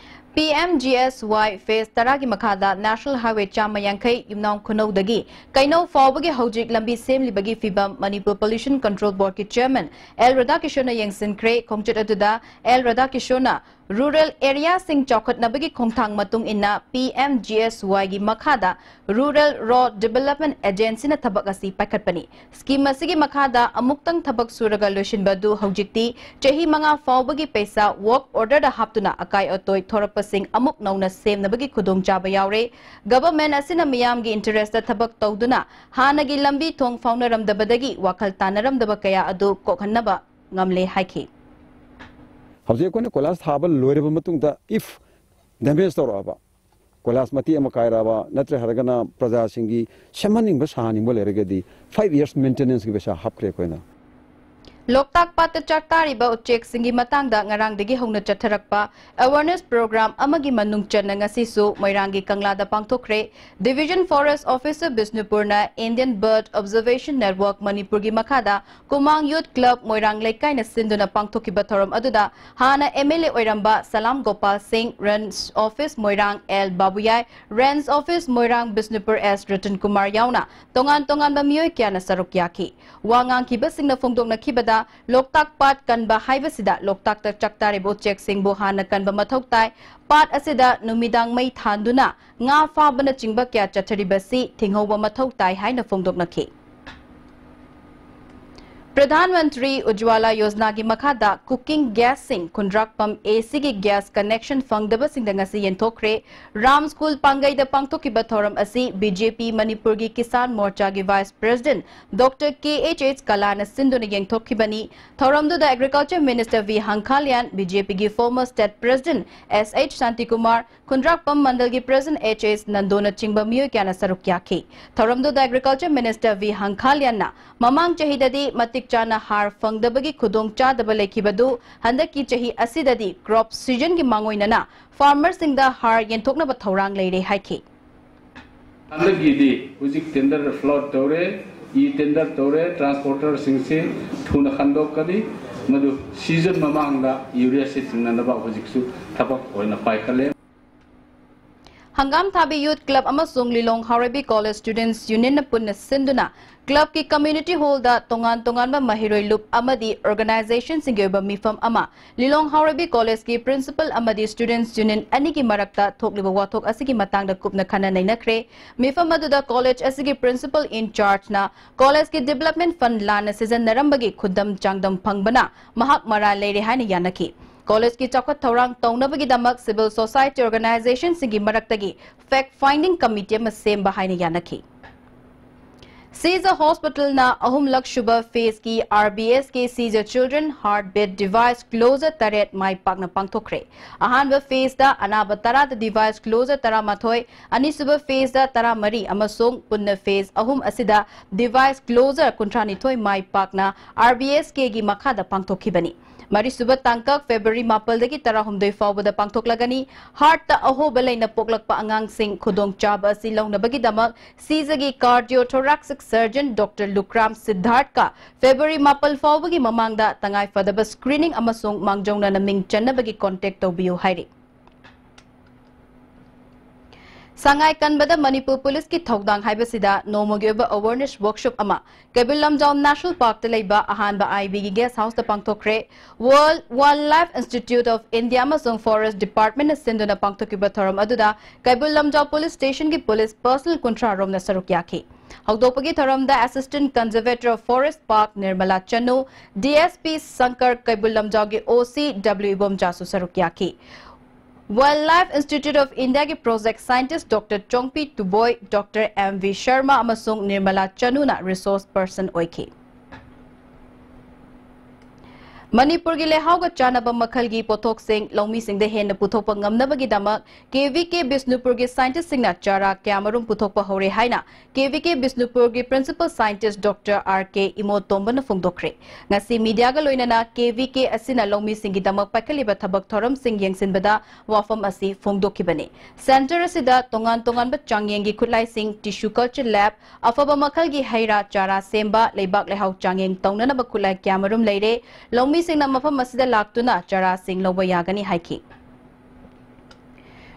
P M G S Y phase ꯇꯔꯥꯒꯤ ꯃꯈꯥꯗ National Highway ꯆꯥꯝꯃ ꯌꯥꯡꯈꯩ ꯌꯨꯝꯅꯥꯝ ꯈꯨꯅꯧꯗꯒꯤ ꯀꯩꯅꯧ ꯐꯥꯎꯕꯒꯤ ꯍꯧꯖꯤꯛ ꯂꯝꯕꯤ ꯁꯦꯝꯂꯤꯕꯒꯤ ꯐꯤꯕꯝ Manipur Pollution Control Boardꯀꯤ chairman L Radhakishonna ꯌꯦꯡꯁꯤꯟꯈ꯭ꯔꯦ꯫ ꯈꯣꯡꯆꯠ ꯑꯗꯨꯗ L Radhakishonna rural areaꯁꯤꯡ ꯆꯥꯎꯈꯠꯅꯕꯒꯤ ꯈꯣꯡꯊꯥꯡ ꯃꯇꯨꯡ ꯏꯟꯅ P M G S Yꯒꯤ ꯃꯈꯥꯗ Rural Road Development Agencyꯅ ꯊꯕꯛ ꯑꯁꯤ ꯄꯥꯏꯈꯠꯄꯅꯤ꯫ Scheme ꯑꯁꯤꯒꯤ ꯃꯈꯥꯗ ꯑꯃꯨꯛꯇꯪ ꯊꯕꯛ ꯁꯨꯔꯒ ꯂꯣꯏꯁꯤꯟꯕ ꯑꯗꯨ ꯍꯧꯖꯤꯛꯇꯤ ꯆꯍꯤ ꯃꯉꯥ ꯐꯥꯎꯕꯒꯤ ꯄꯩꯁꯥ work orderꯗ ꯍꯥꯞꯇꯨꯅ ꯑꯀꯥꯏ ꯑꯇꯣꯏ ꯊꯣꯔꯛꯄꯁꯤꯡ ꯑꯃꯨꯛ ꯅꯧꯅ ꯁꯦꯝꯅꯕꯒꯤ ꯈꯨꯗꯣꯡꯆꯥꯕ ꯌꯥꯎꯔꯦ꯫ Government ꯑꯁꯤꯅ ꯃꯤꯌꯥꯝꯒꯤ interestꯇ ꯊꯕꯛ ꯇꯧꯗꯨꯅ ꯍꯥꯟꯅꯒꯤ ꯂꯝꯕꯤ ꯊꯣꯡ ꯐꯥꯎꯅꯔꯝꯗꯕꯗꯒꯤ ꯋꯥꯈꯜ ꯇꯥꯅꯔꯝꯗꯕ ꯀꯌꯥ ꯑꯗꯨ ꯀꯣꯛꯍꯟꯅꯕ ꯉꯝꯂꯦ ꯍꯥꯏꯈꯤ꯫ ꯍꯧꯖꯤꯛ ꯑꯩꯈꯣꯏꯅ ꯀꯣꯏꯂꯥꯁ ꯊꯥꯕ ꯂꯣꯏꯔꯕ ꯃꯇꯨꯡꯗ if damage ꯇꯧꯔꯛꯑꯕ, ꯀꯣꯏꯂꯥꯁ ꯃꯇꯦꯛ ꯑꯃ ꯀꯥꯏꯔꯛꯑꯕ, ꯅꯠꯇ꯭ꯔꯦ ꯍꯥꯏꯔꯒꯅ ꯄ꯭ꯔꯖꯥꯁꯤꯡꯒꯤ ꯁꯦꯝꯍꯟꯅꯤꯡꯕ ꯁꯥꯍꯟꯅꯤꯡꯕ ꯂꯩꯔꯒꯗꯤ five years maintenanceꯀꯤ ꯄꯩꯁꯥ ꯍꯥꯞꯈ꯭ꯔꯦ ꯑꯩꯈꯣꯏꯅ꯫ ꯂꯣꯛꯇꯥꯛ ꯄꯥꯠꯇ ꯆꯥꯛ ꯇꯥꯔꯤꯕ ꯎꯆꯦꯛꯁꯤꯡꯒꯤ ꯃꯇꯥꯡꯗ ꯉꯔꯥꯡꯗꯒꯤ ꯍꯧꯅ ꯆꯠꯊꯔꯛꯄ awareness program ꯑꯃꯒꯤ ꯃꯅꯨꯡ ꯆꯟꯅ ꯉꯁꯤꯁꯨ ꯃꯣꯏꯔꯥꯡꯒꯤ ꯀꯪꯂꯥꯗ ꯄꯥꯡꯊꯣꯛꯈ꯭ꯔꯦ꯫ Division Forest Officer ꯕꯤꯁꯅꯨꯄꯨꯔꯅ Indian Bird Observation Network ꯃꯅꯤꯄꯨꯔꯒꯤ ꯃꯈꯥꯗ ꯀꯨꯃꯥꯡ Youth Club ꯃꯣꯏꯔꯥꯡ ꯂꯩꯀꯥꯏꯅ ꯁꯤꯟꯗꯨꯅ ꯄꯥꯡꯊꯣꯛꯈꯤꯕ ꯊꯧꯔꯝ ꯑꯗꯨꯗ ꯍꯥꯟꯅ M L A ꯑꯣꯏꯔꯝꯕ ꯁꯂꯥꯝ ꯒꯣꯄꯥꯜ ꯁꯤꯡ, Range Office ꯃꯣꯏꯔꯥꯡ L ꯕꯥꯕꯨꯌꯥꯏ, Range Office ꯃꯣꯏꯔꯥꯡ ꯕꯤꯁꯅꯨꯄꯨꯔ S ꯔꯇꯟ ꯀꯨꯃꯥꯔ ꯌꯥꯎꯅ ꯇꯣꯉꯥꯟ ꯇꯣꯉꯥꯟꯕ ꯃꯤꯑꯣꯏ ꯀꯌꯥꯅ ꯁꯔꯨꯛ ꯌꯥꯈꯤ꯫ ꯋꯥ ꯉꯥꯡꯈꯤꯕꯁꯤꯡꯅ ꯐꯣꯡꯗꯣꯛꯅꯈꯤꯕꯗ, ꯂꯣꯛꯇꯥꯛ ꯄꯥꯠ ꯀꯟꯕ ꯍꯥꯏꯕꯁꯤꯗ ꯂꯣꯛꯇꯥꯛꯇ ꯆꯥꯛ ꯇꯥꯔꯤꯕ ꯎꯆꯦꯛꯁꯤꯡꯕꯨ ꯍꯥꯟꯅ ꯀꯟꯕ ꯃꯊꯧ ꯇꯥꯏ꯫ ꯄꯥꯠ ꯑꯁꯤꯗ ꯅꯨꯃꯤꯗꯥꯡ ꯃꯩ ꯊꯥꯟꯗꯨꯅ ꯉꯥ ꯐꯥꯕꯅꯆꯤꯡꯕ ꯀꯌꯥ ꯆꯠꯊꯔꯤꯕꯁꯤ ꯊꯤꯡꯍꯧꯕ ꯃꯊꯧ ꯇꯥꯏ ꯍꯥꯏꯅ ꯐꯣꯡꯗꯣꯛꯅꯈꯤ꯫ ꯄ꯭ꯔꯙꯥꯟ ꯃꯟꯇ꯭ꯔꯤ ꯎꯖ꯭ꯋꯥꯂꯥ ꯌꯣꯖꯅꯥꯒꯤ ꯃꯈꯥꯗ cooking gasꯁꯤꯡ ꯈꯨꯟꯗ꯭ꯔꯥꯛꯄꯝ ACꯒꯤ gas connection ꯐꯪꯗꯕꯁꯤꯡꯗ ꯉꯁꯤ ꯌꯦꯟꯊꯣꯛꯈ꯭ꯔꯦ꯫ ꯔꯥꯝ ꯁ꯭ꯀꯨꯜ ꯄꯥꯡꯒꯩꯗ ꯄꯥꯡꯊꯣꯛꯈꯤꯕ ꯊꯧꯔꯝ ꯑꯁꯤ BJP ꯃꯅꯤꯄꯨꯔꯒꯤ Kisan ꯃꯣꯔꯆꯥꯒꯤ vice president Doctor K H H ꯀꯂꯥꯅ ꯁꯤꯟꯗꯨꯅ ꯌꯦꯡꯊꯣꯛꯈꯤꯕꯅꯤ꯫ ꯊꯧꯔꯝꯗꯨꯗ Agriculture Minister V ꯍꯪꯈꯥꯂꯤꯌꯥꯟ, BJPꯒꯤ former state president S H Shantikumar, ꯈꯨꯟꯗ꯭ꯔꯥꯛꯄꯝ ꯃꯟꯗꯜꯒꯤ president H S ꯅꯟꯗꯣꯅꯆꯤꯡꯕ ꯃꯤꯑꯣꯏ ꯀꯌꯥꯅ ꯁꯔꯨꯛ ꯌꯥꯈꯤ꯫ ꯊꯧꯔꯝꯗꯨꯗ Agriculture Minister V ꯍꯪꯈꯥꯂꯤꯌꯥꯟꯅ ꯃꯃꯥꯡ ꯆꯍꯤꯗꯗꯤ ꯃꯇꯤꯛ ꯆꯥꯅ ꯍꯥꯔ ꯐꯪꯗꯕꯒꯤ ꯈꯨꯗꯣꯡ ꯆꯥꯗꯕ ꯂꯩꯈꯤꯕꯗꯨ ꯍꯟꯗꯛꯀꯤ ꯆꯍꯤ ꯑꯁꯤꯗꯗꯤ crop seasonꯒꯤ ꯃꯥꯡꯑꯣꯏꯅꯅ farmerꯁꯤꯡꯗ ꯍꯥꯔ ꯌꯦꯟꯊꯣꯛꯅꯕ ꯊꯧꯔꯥꯡ ꯂꯩꯔꯦ ꯍꯥꯏꯈꯤ꯫ ꯍꯟꯗꯛꯀꯤꯗꯤ ꯍꯧꯖꯤꯛ tender float ꯇꯧꯔꯦ, e-tender ꯇꯧꯔꯦ, transporterꯁꯤꯡꯁꯤ ꯊꯨꯅ ꯈꯟꯗꯣꯛꯀꯅꯤ꯫ ꯃꯗꯨ season ꯃꯃꯥꯡꯗ ureaꯁꯤ ꯊꯤꯡꯅꯅꯕ ꯍꯧꯖꯤꯛꯁꯨ ꯊꯕꯛ ꯑꯣꯏꯅ ꯄꯥꯏꯈꯠꯂꯦ꯫ ꯍꯪꯒꯥꯝ ꯊꯥꯕꯤ Youth Club ꯑꯃꯁꯨꯡ ꯂꯤꯂꯣꯡ ꯍꯥꯎꯔꯩꯕꯤ College Students Unionꯅ ꯄꯨꯟꯅ ꯁꯤꯟꯗꯨꯅ clubꯀꯤ community hallꯗ ꯇꯣꯉꯥꯟ ꯇꯣꯉꯥꯟꯕ ꯃꯍꯩꯔꯣꯏ ꯂꯨꯞ ꯑꯃꯗꯤ organizationꯁꯤꯡꯒꯤ ꯑꯣꯏꯕ ꯃꯤꯐꯝ ꯑꯃ ꯂꯤꯂꯣꯡ ꯍꯥꯎꯔꯩꯕꯤ Collegeꯀꯤ principal ꯑꯃꯗꯤ students union ꯑꯅꯤꯒꯤ ꯃꯔꯛꯇ ꯊꯣꯛꯂꯤꯕ ꯋꯥꯊꯣꯛ ꯑꯁꯤꯒꯤ ꯃꯇꯥꯡꯗ ꯀꯨꯞꯅ ꯈꯟꯅ ꯅꯩꯅꯈ꯭ꯔꯦ꯫ ꯃꯤꯐꯝ ꯑꯗꯨꯗ college ꯑꯁꯤꯒꯤ principal in chargeꯅ collegeꯀꯤ development fund ꯂꯥꯟꯅ ꯁꯤꯖꯤꯟꯅꯔꯝꯕꯒꯤ ꯈꯨꯗꯝ ꯆꯥꯡꯗꯝ ꯐꯪꯕꯅ ꯃꯍꯥꯛ ꯃꯔꯥꯜ ꯂꯩꯔꯦ ꯍꯥꯏꯅ ꯌꯥꯅꯈꯤ꯫ Collegeꯀꯤ ꯆꯥꯎꯈꯠ ꯊꯧꯔꯥꯡ ꯇꯧꯅꯕꯒꯤꯗꯃꯛ civil society organizationꯁꯤꯡꯒꯤ ꯃꯔꯛꯇꯒꯤ fact finding committee ꯑꯃ ꯁꯦꯝꯕ ꯍꯥꯏꯅ ꯌꯥꯅꯈꯤ꯫ ꯁꯤꯖ Hospitalꯅ ꯑꯍꯨꯝꯂꯛ ꯁꯨꯕ phaseꯀꯤ RBSK Seizure Children Heartbeat Device Closure ꯇꯔꯦꯠ ꯃꯥꯏ ꯄꯥꯛꯅ ꯄꯥꯡꯊꯣꯛꯈ꯭ꯔꯦ꯫ ꯑꯍꯥꯟꯕ phaseꯇ ꯑꯅꯥꯕ ꯇꯔꯥꯗ device closure ꯇꯔꯥꯃꯥꯊꯣꯏ, ꯑꯅꯤꯁꯨꯕ phaseꯇ ꯇꯔꯥꯃꯔꯤ ꯑꯃꯁꯨꯡ ꯄꯨꯟꯅ phase ꯑꯍꯨꯝ ꯑꯁꯤꯗ device closure ꯀꯨꯟꯊ꯭ꯔꯥꯅꯤꯊꯣꯏ ꯃꯥꯏ ꯄꯥꯛꯅ RBSKꯒꯤ ꯃꯈꯥꯗ ꯄꯥꯡꯊꯣꯛꯈꯤꯕꯅꯤ꯫ ꯃꯔꯤꯁꯨꯕ ꯇꯥꯡꯀꯛ February ꯃꯥꯄꯜꯗꯒꯤ ꯇꯔꯥꯍꯨꯝꯗꯣꯏ ꯐꯥꯎꯕꯗ ꯄꯥꯡꯊꯣꯛꯂꯒꯅꯤ꯫ Heartꯇ ꯑꯍꯣꯕ ꯂꯩꯅ ꯄꯣꯛꯂꯛꯄ ꯑꯉꯥꯡꯁꯤꯡ ꯈꯨꯗꯣꯡꯆꯥꯕ ꯑꯁꯤ ꯂꯧꯅꯕꯒꯤꯗꯃꯛ ꯁꯤꯖꯒꯤ cardiothoracic surgeon Doctor ꯂꯨꯀ꯭ꯔꯥꯝ ꯁꯤꯗꯙꯥꯔꯠꯀ February ꯃꯥꯄꯜ ꯐꯥꯎꯕꯒꯤ ꯃꯃꯥꯡꯗ ꯇꯉꯥꯏꯐꯗꯕ screening ꯑꯃꯁꯨꯡ ꯃꯥꯡꯖꯧꯅꯅ ꯃꯤꯡ ꯆꯟꯅꯕꯒꯤ contact ꯇꯧꯕꯤꯌꯨ ꯍꯥꯏꯔꯤ꯫ ꯁꯉꯥꯏ ꯀꯟꯕꯗ ꯃꯅꯤꯄꯨꯔ ꯄꯨꯂꯤꯁꯀꯤ ꯊꯧꯗꯥꯡ ꯍꯥꯏꯕꯁꯤꯗ ꯅꯣꯡꯃꯒꯤ ꯑꯣꯏꯕ awareness workshop ꯑꯃ ꯀꯩꯕꯨꯜ ꯂꯝꯖꯥꯎ National Parkꯇ ꯂꯩꯕ ꯑꯍꯥꯟꯕ IBꯒꯤ guest houseꯇ ꯄꯥꯡꯊꯣꯛꯈ꯭ꯔꯦ꯫ World Wildlife Institute of India ꯑꯃꯁꯨꯡ Forest Departmentꯅ ꯁꯤꯟꯗꯨꯅ ꯄꯥꯡꯊꯣꯛꯈꯤꯕ ꯊꯧꯔꯝ ꯑꯗꯨꯗ Keibul Lamjao Police Stationꯒꯤ police personnel ꯀꯨꯟꯊ꯭ꯔꯥ ꯔꯣꯝꯅ ꯁꯔꯨꯛ ꯌꯥꯈꯤ꯫ ꯍꯧꯗꯣꯛꯄꯒꯤ ꯊꯧꯔꯝꯗ Assistant Conservator of Forest Park Nirmala Chanu, D S P Shankar, Keibul ꯂꯝꯖꯥꯎꯒꯤ O C W ꯏꯕꯣꯝꯆꯥꯁꯨ ꯁꯔꯨꯛ ꯌꯥꯈꯤ꯫ Wildlife Institute of Indiaꯒꯤ project scientist Doctor ꯆꯣꯡꯄꯤ ꯇꯨꯕꯣꯏ, Doctor M V Sharma ꯑꯃꯁꯨꯡ ꯅꯤꯔꯃꯂꯥ ꯆꯅꯨꯅ resource person ꯑꯣꯏꯈꯤ꯫ ꯃꯅꯤꯄꯨꯔꯒꯤ ꯂꯩꯍꯥꯎꯒ ꯆꯥꯟꯅꯕ ꯃꯈꯜꯒꯤ ꯄꯣꯠꯊꯣꯛꯁꯤꯡ ꯂꯧꯃꯤꯁꯤꯡꯗ ꯍꯦꯟꯅ ꯄꯨꯊꯣꯛꯄ ꯉꯝꯅꯕꯒꯤꯗꯃꯛ K V K ꯕꯤꯁꯅꯨꯄꯨꯔꯒꯤ scientistꯁꯤꯡꯅ ꯆꯥꯔꯥ ꯀꯌꯥꯃꯔꯨꯝ ꯄꯨꯊꯣꯛꯄ ꯍꯧꯔꯦ ꯍꯥꯏꯅ K V K ꯕꯤꯁꯅꯨꯄꯨꯔꯒꯤ principal scientist Doctor R K ꯏꯃꯣꯇꯣꯝꯕꯅ ꯐꯣꯡꯗꯣꯛꯈ꯭ꯔꯦ꯫ ꯉꯁꯤ mediaꯒ ꯂꯣꯏꯅꯅ K V K ꯑꯁꯤꯅ ꯂꯧꯃꯤꯁꯤꯡꯒꯤꯗꯃꯛ ꯄꯥꯏꯈꯠꯂꯤꯕ ꯊꯕꯛ ꯊꯧꯔꯝꯁꯤꯡ ꯌꯦꯡꯁꯤꯟꯕꯗ ꯋꯥꯐꯝ ꯑꯁꯤ ꯐꯣꯡꯗꯣꯛꯈꯤꯕꯅꯤ꯫ Centre ꯑꯁꯤꯗ ꯇꯣꯉꯥꯟ ꯇꯣꯉꯥꯟꯕ ꯆꯥꯡꯌꯦꯡꯒꯤ ꯈꯨꯠꯂꯥꯏꯁꯤꯡ, tissue culture lab, ꯑꯐꯕ ꯃꯈꯜꯒꯤ ꯍꯩ ꯔꯥ ꯆꯥꯔꯥ ꯁꯦꯝꯕ, ꯂꯩꯕꯥꯛ ꯂꯩꯍꯥꯎ ꯆꯥꯡꯌꯦꯡ ꯇꯧꯅꯅꯕ ꯈꯨꯠꯂꯥꯏ ꯀꯌꯥꯃꯔꯨꯝ ꯂꯩꯔꯦ꯫ ꯂꯧꯃꯤꯁꯤꯡꯅ ꯃꯐꯝ ꯑꯁꯤꯗ ꯂꯥꯛꯇꯨꯅ ꯆꯥꯔꯥꯁꯤꯡ ꯂꯧꯕ ꯌꯥꯒꯅꯤ ꯍꯥꯏꯈꯤ꯫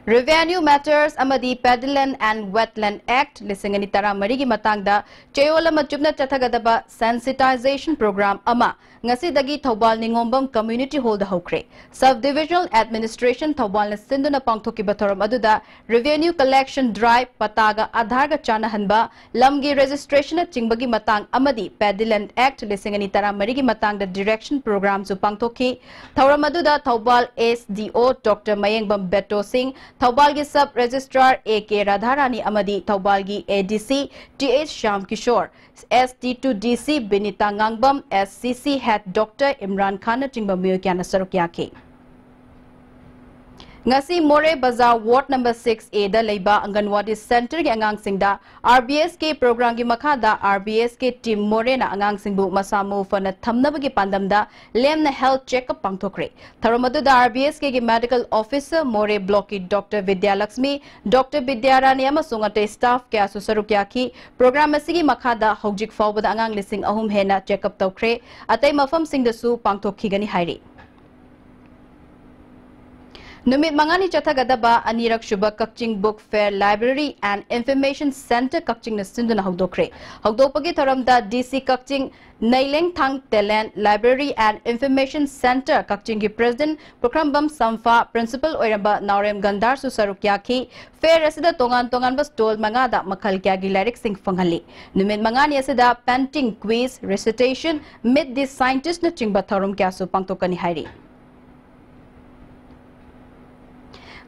Revenue Matters ꯑꯃꯗꯤ Paddyland and Wetland Act ꯂꯤꯁꯤꯡ ꯑꯅꯤ ꯇꯔꯥꯃꯔꯤꯒꯤ ꯃꯇꯥꯡꯗ ꯆꯌꯣꯜ ꯑꯃ ꯆꯨꯞꯅ ꯆꯠꯊꯒꯗꯕ sensitization program ꯑꯃ ꯉꯁꯤꯗꯒꯤ ꯊꯧꯕꯥꯜ ꯅꯤꯉꯣꯝꯕꯝ Community Hallꯗ ꯍꯧꯈ꯭ꯔꯦ꯫ Sub Divisional Administration ꯊꯧꯕꯥꯜꯅ ꯁꯤꯟꯗꯨꯅ ꯄꯥꯡꯊꯣꯛꯈꯤꯕ ꯊꯧꯔꯝ ꯑꯗꯨꯗ revenue collection drive, ꯄꯇꯥꯒ ꯑꯥꯙꯥꯔꯒ ꯆꯥꯟꯅꯍꯟꯕ, ꯂꯝꯒꯤ registrationꯅꯆꯤꯡꯕꯒꯤ ꯃꯇꯥꯡ ꯑꯃꯗꯤ Paddyland Act ꯂꯤꯁꯤꯡ ꯑꯅꯤ ꯇꯔꯥꯃꯔꯤꯒꯤ ꯃꯇꯥꯡꯗ direction programꯁꯨ ꯄꯥꯡꯊꯣꯛꯈꯤ꯫ ꯊꯧꯔꯝ ꯑꯗꯨꯗ Thoubal S D O Doctor ꯃꯌꯦꯡꯕꯝ ꯕꯦꯇꯣ ꯁꯤꯡ, ꯊꯧꯕꯥꯜꯒꯤ Sub Registrar A K ꯔꯥꯙꯥꯔꯥꯅꯤ ꯑꯃꯗꯤ ꯊꯧꯕꯥꯜꯒꯤ A D C T H Shyam Kishore, S T two D C Binita Ngangbam, S C C Head Doctor Imran ꯈꯥꯟꯅꯆꯤꯡꯕ ꯃꯤꯑꯣꯏ ꯀꯌꯥꯅ ꯁꯔꯨꯛ ꯌꯥꯈꯤ꯫ ꯉꯁꯤ ꯃꯣꯔꯦ ꯕꯖꯥꯔ ward number six A ꯗ ꯂꯩꯕ ꯑꯪꯒꯟꯋꯥꯗꯤ centreꯒꯤ ꯑꯉꯥꯡꯁꯤꯡꯗ R B S K programꯒꯤ ꯃꯈꯥꯗ R B S K team ꯃꯣꯔꯦꯅ ꯑꯉꯥꯡꯁꯤꯡꯕꯨ ꯃꯁꯥ ꯃꯎ ꯐꯅ ꯊꯝꯅꯕꯒꯤ ꯄꯥꯟꯗꯝꯗ ꯂꯦꯝꯅ health checkup ꯄꯥꯡꯊꯣꯛꯈ꯭ꯔꯦ꯫ ꯊꯧꯔꯝ ꯑꯗꯨꯗ R B S Kꯒꯤ medical officer ꯃꯣꯔꯦ blockꯀꯤ Doctor ꯕꯤꯗ꯭ꯌꯥꯂꯛꯁꯃꯤ, Doctor ꯕꯤꯗ꯭ꯌꯥꯔꯥꯅꯤ ꯑꯃꯁꯨꯡ ꯑꯇꯩ staff ꯀꯌꯥꯁꯨ ꯁꯔꯨꯛ ꯌꯥꯈꯤ꯫ Program ꯑꯁꯤꯒꯤ ꯃꯈꯥꯗ ꯍꯧꯖꯤꯛ ꯐꯥꯎꯕꯗ ꯑꯉꯥꯡ ꯂꯤꯁꯤꯡ ꯑꯍꯨꯝ ꯍꯦꯟꯅ checkup ꯇꯧꯈ꯭ꯔꯦ꯫ ꯑꯇꯩ ꯃꯐꯝꯁꯤꯡꯗꯁꯨ ꯄꯥꯡꯊꯣꯛꯈꯤꯒꯅꯤ ꯍꯥꯏꯔꯤ꯫ ꯅꯨꯃꯤꯠ ꯃꯉꯥꯅꯤ ꯆꯠꯊꯒꯗꯕ ꯑꯅꯤꯔꯛ ꯁꯨꯕ ꯀꯛꯆꯤꯡ Book Fair Library and Information Centre ꯀꯛꯆꯤꯡꯅ ꯁꯤꯟꯗꯨꯅ ꯍꯧꯗꯣꯛꯈ꯭ꯔꯦ꯫ ꯍꯧꯗꯣꯛꯄꯒꯤ ꯊꯧꯔꯝꯗ D C ꯀꯛꯆꯤꯡ ꯅꯩꯂꯦꯡꯊꯥꯡ ꯇꯦꯂꯦꯟ Library and Information Centre ꯀꯛꯆꯤꯡꯒꯤ President ꯄꯨꯈ꯭ꯔꯝꯕꯝ ꯁꯝꯐꯥ, Principal ꯑꯣꯏꯔꯝꯕ ꯅꯥꯎꯔꯦꯝ ꯒꯟꯙꯥꯔꯁꯨ ꯁꯔꯨꯛ ꯌꯥꯈꯤ꯫ Fair ꯑꯁꯤꯗ ꯇꯣꯉꯥꯟ ꯇꯣꯉꯥꯟꯕ stall ꯃꯉꯥꯗ ꯃꯈꯜ ꯀꯌꯥꯒꯤ ꯂꯥꯏꯔꯤꯛꯁꯤꯡ ꯐꯪꯍꯜꯂꯤ꯫ ꯅꯨꯃꯤꯠ ꯃꯉꯥꯅꯤ ꯑꯁꯤꯗ painting, quiz, recitation, Meet the Scientistꯅꯆꯤꯡꯕ ꯊꯧꯔꯝ ꯀꯌꯥꯁꯨ ꯄꯥꯡꯊꯣꯛꯀꯅꯤ ꯍꯥꯏꯔꯤ꯫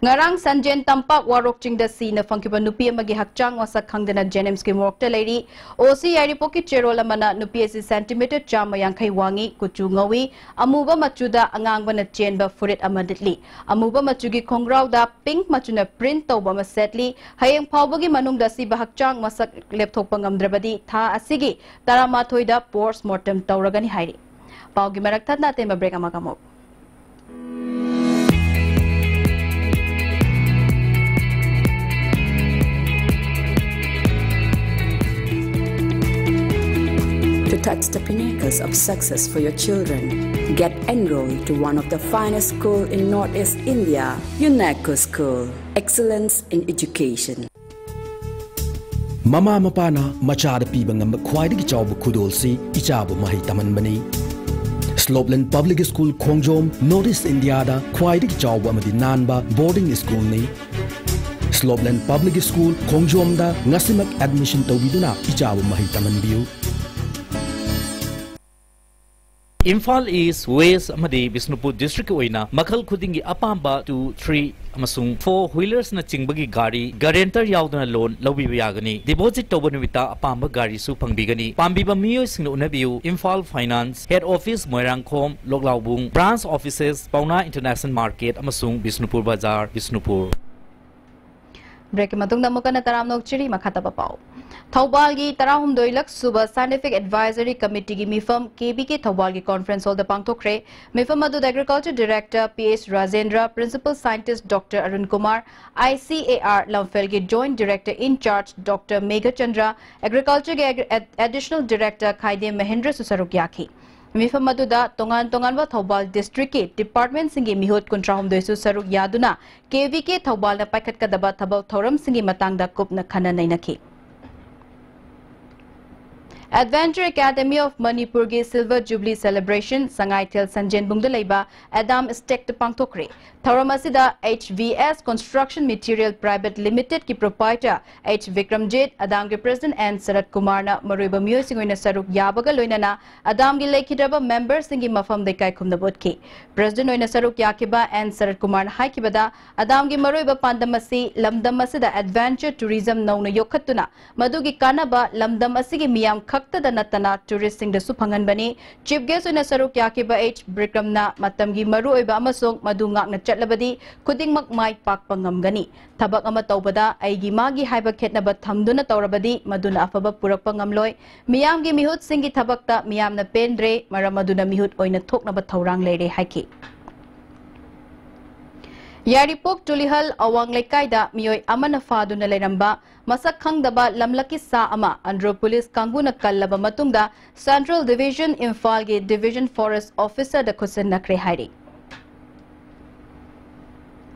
ꯉꯔꯥꯡ ꯁꯟꯖꯦꯟ ꯇꯝꯄꯥꯛ ꯋꯥꯔꯣꯛ ꯆꯤꯡꯗ ꯁꯤꯅ ꯐꯪꯈꯤꯕ ꯅꯨꯄꯤ ꯑꯃꯒꯤ ꯍꯛꯆꯥꯡ ꯃꯁꯛ ꯈꯪꯗꯅ JNIMSꯀꯤ morgueꯇ ꯂꯩꯔꯤ꯫ OC ꯌꯥꯏꯔꯤꯄꯣꯛꯀꯤ ꯆꯦꯔꯣꯜ ꯑꯃꯅ ꯅꯨꯄꯤ ꯑꯁꯤ centimetre ꯆꯥꯝꯃ ꯌꯥꯡꯈꯩ ꯋꯥꯡꯉꯤ, ꯀꯨꯆꯨ ꯉꯧꯏ, ꯑꯃꯨꯕ ꯃꯆꯨꯗ ꯑꯉꯥꯡꯕꯅ ꯆꯦꯟꯕ ꯐꯨꯔꯤꯠ ꯑꯃ ꯂꯤꯠꯂꯤ꯫ ꯑꯃꯨꯕ ꯃꯆꯨꯒꯤ ꯈꯣꯡꯒ꯭ꯔꯥꯎꯗ pink ꯃꯆꯨꯅ print ꯇꯧꯕ ꯑꯃ ꯁꯦꯠꯂꯤ꯫ ꯍꯌꯦꯡ ꯐꯥꯎꯕꯒꯤ ꯃꯅꯨꯡꯗ ꯑꯁꯤꯕ ꯍꯛꯆꯥꯡ ꯃꯁꯛ ꯂꯦꯞꯊꯣꯛꯄ ꯉꯝꯗ꯭ꯔꯕꯗꯤ ꯊꯥ ꯑꯁꯤꯒꯤ ꯇꯔꯥꯃꯥꯊꯣꯏꯗ post mortem ꯇꯧꯔꯒꯅꯤ ꯍꯥꯏꯔꯤ꯫ ꯄꯥꯎꯒꯤ ꯃꯔꯛ ꯊꯠꯅ ꯑꯇꯦꯟꯕ break ꯑꯃꯒ ꯑꯃꯨꯛ꯫ To touch the pinnacles of success for your children, get enrolled to one of the finest school in Northeast India, UNECO School. Excellence in education. ꯃꯃꯥ ꯃꯄꯥꯅ ꯃꯆꯥꯗ ꯄꯤꯕ ꯉꯝꯕ ꯈ꯭ꯋꯥꯏꯗꯒꯤ ꯆꯥꯎꯕ ꯈꯨꯗꯣꯜꯁꯤ ꯏꯆꯥꯕꯨ ꯃꯍꯩ ꯇꯝꯍꯟꯕꯅꯤ꯫ ꯁ꯭ꯂꯣꯞꯂꯦꯟ ꯄꯕ꯭ꯂꯤꯛ ꯁ꯭ꯀꯨꯜ ꯈꯣꯡꯖꯣꯝ, ꯅꯣꯔꯠ ꯏꯁ ꯏꯟꯗꯤꯌꯥꯗ ꯈ꯭ꯋꯥꯏꯗꯒꯤ ꯆꯥꯎꯕ ꯑꯃꯗꯤ ꯅꯥꯟꯕ ꯕꯣꯔꯗꯤꯡ ꯁ꯭ꯀꯨꯜꯅꯤ꯫ ꯁ꯭ꯂꯣꯞꯂꯦꯟ ꯄꯕ꯭ꯂꯤꯛ ꯁ꯭ꯀꯨꯜ ꯈꯣꯡꯖꯣꯝꯗ ꯉꯁꯤꯃꯛ ꯑꯦꯗꯃꯤꯁꯟ ꯇꯧꯕꯤꯗꯨꯅ ꯏꯆꯥꯕꯨ ꯃꯍꯩ ꯇꯝꯍꯟꯕꯤꯌꯨ꯫ ꯏꯝꯐꯥꯜ ꯏꯁ, ꯋꯦꯁ ꯑꯃꯗꯤ ꯕꯤꯁꯅꯨꯄꯨꯔ ꯗꯤꯁꯇ꯭ꯔꯤꯛꯀꯤ ꯑꯣꯏꯅ ꯃꯈꯜ ꯈꯨꯗꯤꯡꯒꯤ ꯑꯄꯥꯝꯕ two, three ꯑꯃꯁꯨꯡ four wheelersꯅꯆꯤꯡꯕꯒꯤ ꯒꯥꯔꯤ guarantor ꯌꯥꯎꯗꯅ loan ꯂꯧꯕꯤꯕ ꯌꯥꯒꯅꯤ꯫ Deposit ꯇꯧꯕ ꯅꯨꯃꯤꯠꯇ ꯑꯄꯥꯝꯕ ꯒꯥꯔꯤꯁꯨ ꯐꯪꯕꯤꯒꯅꯤ꯫ ꯄꯥꯝꯕꯤꯕ ꯃꯤꯑꯣꯏꯁꯤꯡꯅ ꯎꯅꯕꯤꯌꯨ, Imphal finance, head office Moirangkhom, Loklaobung, branch offices Paona International Market ꯑꯃꯁꯨꯡ ꯕꯤꯁꯅꯨꯄꯨꯔ ꯕꯖꯥꯔ, ꯕꯤꯁꯅꯨꯄꯨꯔ꯫ Breakꯀꯤ ꯃꯇꯨꯡꯗ ꯑꯃꯨꯛ ꯍꯟꯅ ꯇꯔꯥꯝꯅ ꯑꯣꯛꯆꯔꯤ꯫ ꯃꯈꯥ ꯇꯥꯕ ꯄꯥꯎ꯫ ꯊꯧꯕꯥꯜꯒꯤ ꯇꯔꯥꯍꯨꯝꯗꯣꯏ ꯂꯛ ꯁꯨꯕ Scientific Advisory Committeeꯒꯤ ꯃꯤꯐꯝ KBK ꯊꯧꯕꯥꯜꯒꯤ conference hallꯗ ꯄꯥꯡꯊꯣꯛꯈ꯭ꯔꯦ꯫ ꯃꯤꯐꯝ ꯑꯗꯨꯗ Agriculture Director P H Rajendra, Principal Scientist Doctor Arun Kumar, I C A R ꯂꯝꯐꯦꯜꯒꯤ Joint Director in Charge Doctor Meghachandra, Agricultureꯒꯤ Ad-, Additional Director ꯈꯥꯏꯗꯦꯝ ꯃꯍꯦꯟꯗ꯭ꯔꯁꯨ ꯁꯔꯨꯛ ꯌꯥꯈꯤ꯫ ꯃꯤꯐꯝ ꯑꯗꯨꯗ ꯇꯣꯉꯥꯟ ꯇꯣꯉꯥꯟꯕ ꯊꯧꯕꯥꯜ district ꯀꯤ department ꯁꯤꯡꯒꯤ ꯃꯤꯍꯨꯠ ꯀꯨꯟꯊ꯭ꯔꯥ ꯍꯨꯝꯗꯣꯏꯁꯨ ꯁꯔꯨꯛ ꯌꯥꯗꯨꯅ K V K ꯊꯧꯕꯥꯜꯅ ꯄꯥꯏꯈꯠꯀꯗꯕ ꯊꯕꯛ ꯊꯧꯔꯝꯁꯤꯡꯒꯤ ꯃꯇꯥꯡꯗ ꯀꯨꯞꯅ ꯈꯟꯅ ꯅꯩꯅꯈꯤ꯫ Adventure Academy of Manipur ꯒꯤ Silver Jubilee Celebration ꯁꯉꯥꯏꯊꯦꯜ ꯁꯟꯖꯦꯟꯕꯨꯡꯗ ꯂꯩꯕ ꯑꯦꯗꯥꯝ ꯏꯁꯇꯦꯛꯇ ꯄꯥꯡꯊꯣꯛꯈ꯭ꯔꯦ꯫ ꯊꯧꯔꯝ ꯑꯁꯤꯗ H V S Construction Material Private Limited ꯀꯤ proprietor H Bikramjit, ꯑꯗꯥꯝꯒꯤ president N ꯁꯔꯠ ꯀꯨꯃꯥꯔꯅ ꯃꯔꯨꯑꯣꯏꯕ ꯃꯤꯑꯣꯏꯁꯤꯡ ꯑꯣꯏꯅ ꯁꯔꯨꯛ ꯌꯥꯕꯒ ꯂꯣꯏꯅꯅ ꯑꯗꯥꯝꯒꯤ ꯂꯩꯈꯤꯗ꯭ꯔꯕ member ꯁꯤꯡꯒꯤ ꯃꯐꯝꯗ ꯏꯀꯥꯏ ꯈꯨꯝꯅꯕ ꯎꯠꯈꯤ꯫ President ꯑꯣꯏꯅ ꯁꯔꯨꯛ ꯌꯥꯈꯤꯕ N ꯁꯔꯠ ꯀꯨꯃꯥꯔꯅ ꯍꯥꯏꯈꯤꯕꯗ, ꯑꯗꯥꯝꯒꯤ ꯃꯔꯨꯑꯣꯏꯕ ꯄꯥꯟꯗꯝ ꯑꯁꯤ ꯂꯝꯗꯝ ꯑꯁꯤꯗ adventure tourism ꯅꯧꯅ ꯌꯣꯛꯈꯠꯇꯨꯅ ꯃꯗꯨꯒꯤ ꯀꯥꯟꯅꯕ ꯂꯝꯗꯝ ꯑꯁꯤꯒꯤ ꯃꯤꯌꯥꯝ ꯈꯛꯇꯗ ꯅꯠꯇꯅ tourist ꯁꯤꯡꯗꯁꯨ ꯐꯪꯍꯟꯕꯅꯤ꯫ Chief guest ꯑꯣꯏꯅ ꯁꯔꯨꯛ ꯌꯥꯈꯤꯕ H ꯕꯤꯀ꯭ꯔꯝꯅ ꯃꯇꯝꯒꯤ ꯃꯔꯨꯑꯣꯏꯕ ꯑꯃꯁꯨꯡ ꯃꯗꯨ ꯉꯥꯛꯅ ꯆꯠꯂꯕꯗꯤ ꯈꯨꯗꯤꯡꯃꯛ ꯃꯥꯏ ꯄꯥꯛꯄ ꯉꯝꯒꯅꯤ꯫ ꯊꯕꯛ ꯑꯃ ꯇꯧꯕꯗ ꯑꯩꯒꯤ ꯃꯥꯒꯤ ꯍꯥꯏꯕ ꯈꯦꯠꯅꯕ ꯊꯝꯗꯨꯅ ꯇꯧꯔꯕꯗꯤ ꯃꯗꯨꯅ ꯑꯐꯕ ꯄꯨꯔꯛꯄ ꯉꯝꯂꯣꯏ꯫ ꯃꯤꯌꯥꯝꯒꯤ ꯃꯤꯍꯨꯠꯁꯤꯡꯒꯤ ꯊꯕꯛꯇ ꯃꯤꯌꯥꯝꯅ ꯄꯦꯟꯗ꯭ꯔꯦ, ꯃꯔꯝ ꯑꯗꯨꯅ ꯃꯤꯍꯨꯠ ꯑꯣꯏꯅ ꯊꯣꯛꯅꯕ ꯊꯧꯔꯥꯡ ꯂꯩꯔꯦ ꯍꯥꯏꯈꯤ꯫ ꯌꯥꯏꯔꯤꯄꯣꯛ ꯇꯨꯂꯤꯍꯜ ꯑꯋꯥꯡ ꯂꯩꯀꯥꯏꯗ ꯃꯤꯑꯣꯏ ꯑꯃꯅ ꯐꯥꯗꯨꯅ ꯂꯩꯔꯝꯕ ꯃꯁꯛ ꯈꯪꯗꯕ ꯂꯝꯂꯛꯀꯤ ꯁꯥ ꯑꯃ ꯑꯟꯗ꯭ꯔꯣ police ꯀꯥꯡꯕꯨꯅ ꯀꯜꯂꯕ ꯃꯇꯨꯡꯗ Central Division ꯏꯝꯐꯥꯜꯒꯤ Division Forest Officer ꯗ ꯈꯨꯠꯁꯤꯟꯅꯈ꯭ꯔꯦ ꯍꯥꯏꯔꯤ꯫